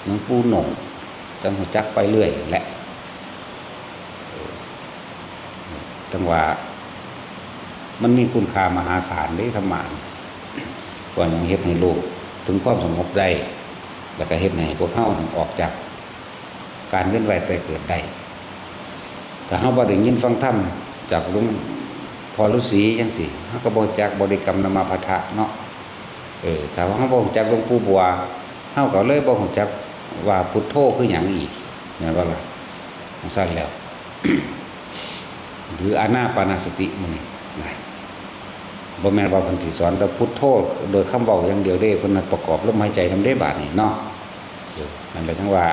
หลวงปู่โหน่ง จั่งรู้จักไปเรื่อยแหละ เออ จั่งว่า มันมีคุณค่ามหาศาลเด้ ธรรมะนี่ ว่าหยังเฮ็ดให้โลกถึงความสงบได้ แล้วก็เฮ็ดให้พวกเฮาออกจากการเวียนว่ายตายเกิดได้ ถ้าเฮาบ่ได้ยินฟังธรรมจากหลวงพ่อฤาษีจั่งซี้ เฮาก็บ่รู้จักบริกรรมนามพัทธะเนาะ เออ ถ้าว่าเฮาบ่รู้จักหลวงปู่บัว เฮาก็เลยบ่รู้จักว่าพุทโธคือหยังอีก แม่นบ่ล่ะ? จั่งซั้นแล้ว หรืออานาปานสติหมู่นี้นะ บ่แม่นว่าเพิ่นสิสอนแต่พุทโธโดยคำเว้าอย่างเดียวเด้ เพิ่นประกอบลมหายใจนำเด้บาดนี้เนาะ เออ นั่นแหละจั่งว่า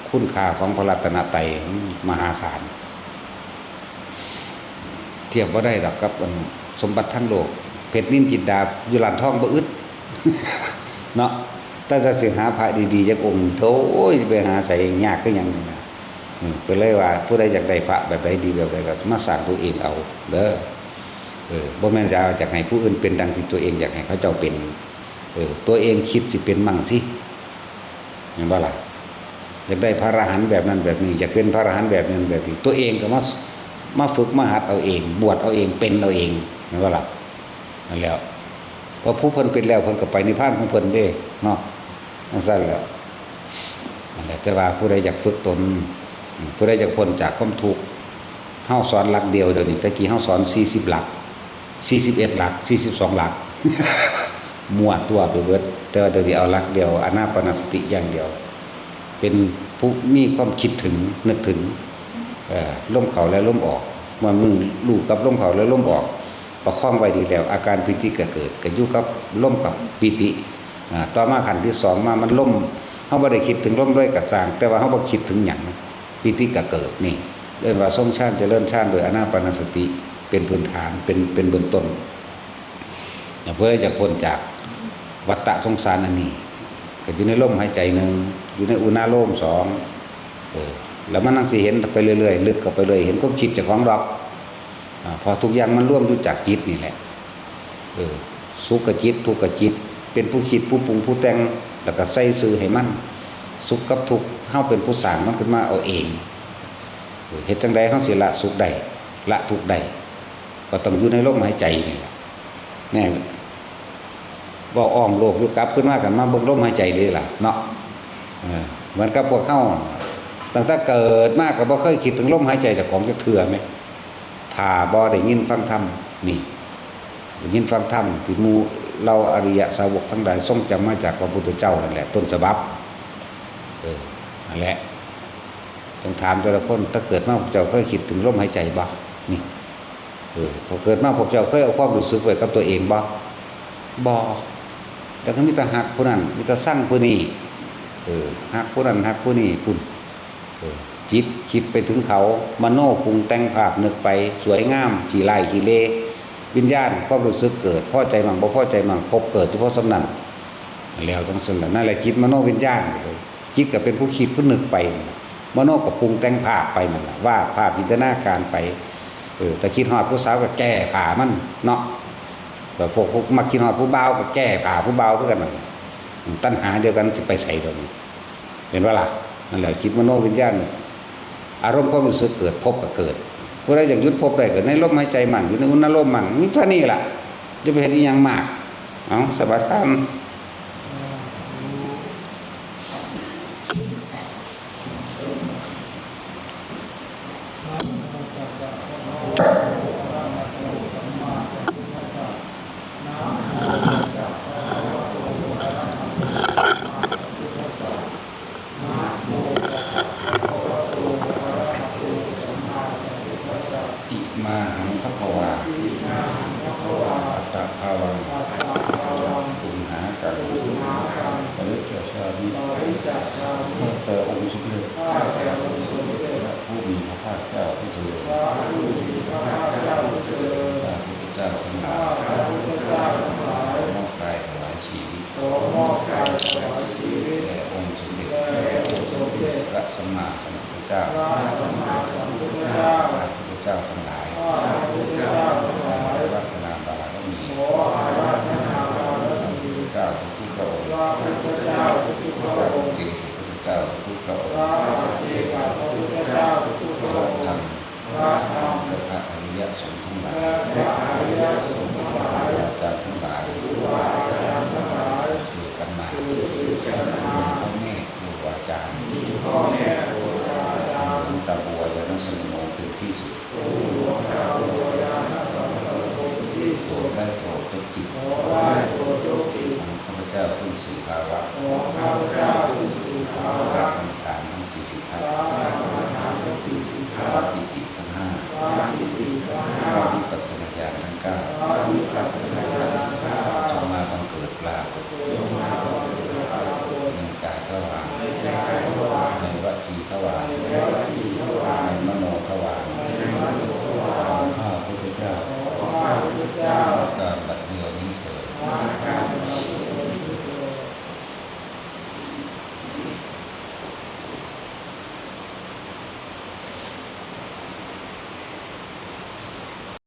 คุณค่าของพระรัตนตรัยมหาศาล เทียบบ่ได้ดอกกับอันสมบัติทางโลก เพชรนิลจินดาอยู่ร้านทองบ่อึด เนาะ แต่จะสิหาพระดีๆจักองค์ โธ่ ไปหาไสยากคือหยังนี่นะ อืม ก็เลยว่าผู้ใดอยากได้พระแบบใดดีแบบใดก็มาสร้างตัวเองเอาเด้อ เออ บ่แม่นจะเอาจากให้ผู้อื่นเป็นดังที่ตัวเองอยากให้เขาเจ้าเป็น เออ ตัวเองคิดสิเป็นมั่งสิ แม่นบ่ล่ะ? อยากได้พระอรหันต์แบบนั้นแบบนี้ อยากเป็นพระอรหันต์แบบนั้นแบบนี้ ตัวเองก็มา มาฝึกมาหัดเอาเอง บวชเอาเอง เป็นเอาเอง แม่นบ่ล่ะ? นั่นแหล้ว พอผู้เพิ่นเป็นแล้ว เพิ่นก็ไปนิพพานของเพิ่นเด้ เนาะ จั่งซั้นแหล้ว นั่นแหละ แต่ว่าผู้ใดอยากฝึกตน อืม ผู้ใดอยากพ้นจากความทุกข์ เฮาสอนหลักเดียวเดี๋ยวนี้ แต่กี้เฮาสอนสี่สิบหลัก สี่สิบเอ็ดหลัก สี่สิบสองหลัก มั่วตัวไปเบิด แต่ว่าเดี๋ยวนี้เอาหลักเดียว อานาปานสติอย่างเดียว เป็นผู้มีความคิดถึง นึกถึง เอ่อ ลมเข้าและลมออก เมื่อมึงรู้กับลมเข้าและลมออก ประคองไว้ดีแล้ว อาการปีติก็เกิด ก็อยู่กับลมกับปีติ อ่า ต่อมาขั้นที่สองมา มันลม เฮาบ่ได้คิดถึงลมเลยก็ซ่าง แต่ว่าเฮาบ่คิดถึงหยัง ปีติก็เกิดนี่ เอิ้นว่าทรงฌานเจริญฌานโดยอานาปานสติ เป็นพื้นฐาน เป็น เป็นเบื้องต้น เพื่อจะพ้นจากวัฏฏะสงสารอันนี้ ก็อยู่ในลมหายใจหนึ่ง อยู่ในอุณาโลมสอง เออ แล้วมันจั่งสิเห็นไปเรื่อยๆ ลึกเข้าไปเรื่อย เห็นความคิดเจ้าของดอก อ่า เพราะทุกอย่างมันรวมอยู่จากจิตนี่แหละ เออ สุขกับจิต ทุกข์กับจิต เป็นผู้คิด ผู้ปรุง ผู้แต่ง แล้วก็ใส่ชื่อให้มัน สุขกับทุกข์ เฮาเป็นผู้สร้างมันขึ้นมาเอาเอง เออ เฮ็ดจั่งใดเฮาสิละสุขได้ ละทุกข์ได้ ก็ต้องอยู่ในลมหายใจนี่แหละ แน่ เว้าอ้อมโลกอยู่ กลับขึ้นมากันมาเบิ่งลมหายใจเด้ล่ะเนาะ เออ เหมือนกับพวกเฮา ตั้งแต่เกิดมาก็บ่เคยคิดถึงลมหายใจเจ้าของจักเทื่อแหม ถ้าบ่ได้ยินฟังธรรม นี่ ได้ยินฟังธรรมที่หมู่เหล่าอริยสาวกทั้งหลายทรงจำมาจากพระพุทธเจ้านั่นแหละ ต้นฉบับ เออ นั่นแหละ ต้องถามแต่ละคน ถ้าเกิดมาพวกเจ้าเคยคิดถึงลมหายใจบ่ นี่ เออ พอเกิดมาพวกเจ้าเคยเอาความรู้สึกไว้กับตัวเองบ่ บ่ แล้วก็มีแต่ฮักผู้นั้น มีแต่ซังผู้นี้ เออ ฮักผู้นั้น ฮักผู้นี้ พุ้น เออ จิตคิดไปถึงเขา มโนปรุงแต่งภาพนึกไป สวยงาม ขี้ร้ายขี้เล วิญญาณ ความรู้สึกเกิด พอใจมั่ง บ่พอใจมั่ง ภพเกิดอยู่พอส่ำนั้น แล้วจั่งซั่นล่ะ นั่นแหละจิตมโนวิญญาณ จิตก็เป็นผู้คิดผู้นึกไปนั่นล่ะ มโนก็ปรุงแต่งภาพไปนั่นล่ะ วาดภาพจินตนาการไป เออ แต่คิดฮอดผู้สาวก็แก้ผ้ามันเนาะ แบบพวก พวกมักคิดฮอดผู้บ่าวก็แก้ผ้าผู้บ่าวคือกันนั่นล่ะ ตัณหาเดียวกันสิไปไสเดี๋ยวนี้ เห็นบ่ล่ะ นั่นแหละจิตมโนวิญญาณ อารมณ์ความรู้สึกเกิด ภพก็เกิด ผู้ใดอยากหยุดภพได้ก็ในลมหายใจมั่ง อยู่ในอุณาโลมมั่ง มีเท่านี้ล่ะ จะไปเฮ็ดอีหยังมาก เอา สมาทาน อิมาหังภะคะวา อัตตะภาวัง ปุณหากัง ปริจจามิ ข้าแต่องค์สมเด็จ พระผู้มีพระภาคเจ้าผู้เจริญ ข้าพุทธเจ้าทั้งหลาย มอบกายถวายชีวิต แด่องค์สมเด็จ พระสัมมาสัมพุทธเจ้า ข้าพุทธเจ้าทั้งหลาย ขออาราธนาบารมี พระพุทธเจ้าทุกๆพระองค์ พระเจ้าทุกๆพระองค์ พระธรรม พระอริยสงฆ์ทั้งหลาย อาจารย์ทั้งหลาย สืบกันมา พ่อแม่ครูอาจารย์ หลวงตาบัว ยานสัมปันโน เป็นที่สุด โปรดได้โปรดยกจิต ของข้าพเจ้าขึ้นสู่ภาวะ พระกรรมฐานทั้งสี่สิบทัศน์ พระปีติทั้งห้า พระวิปัสสนาญาณทั้งเก้า จงมาบังเกิดปรากฏ ในกายทวาร ในวจีทวาร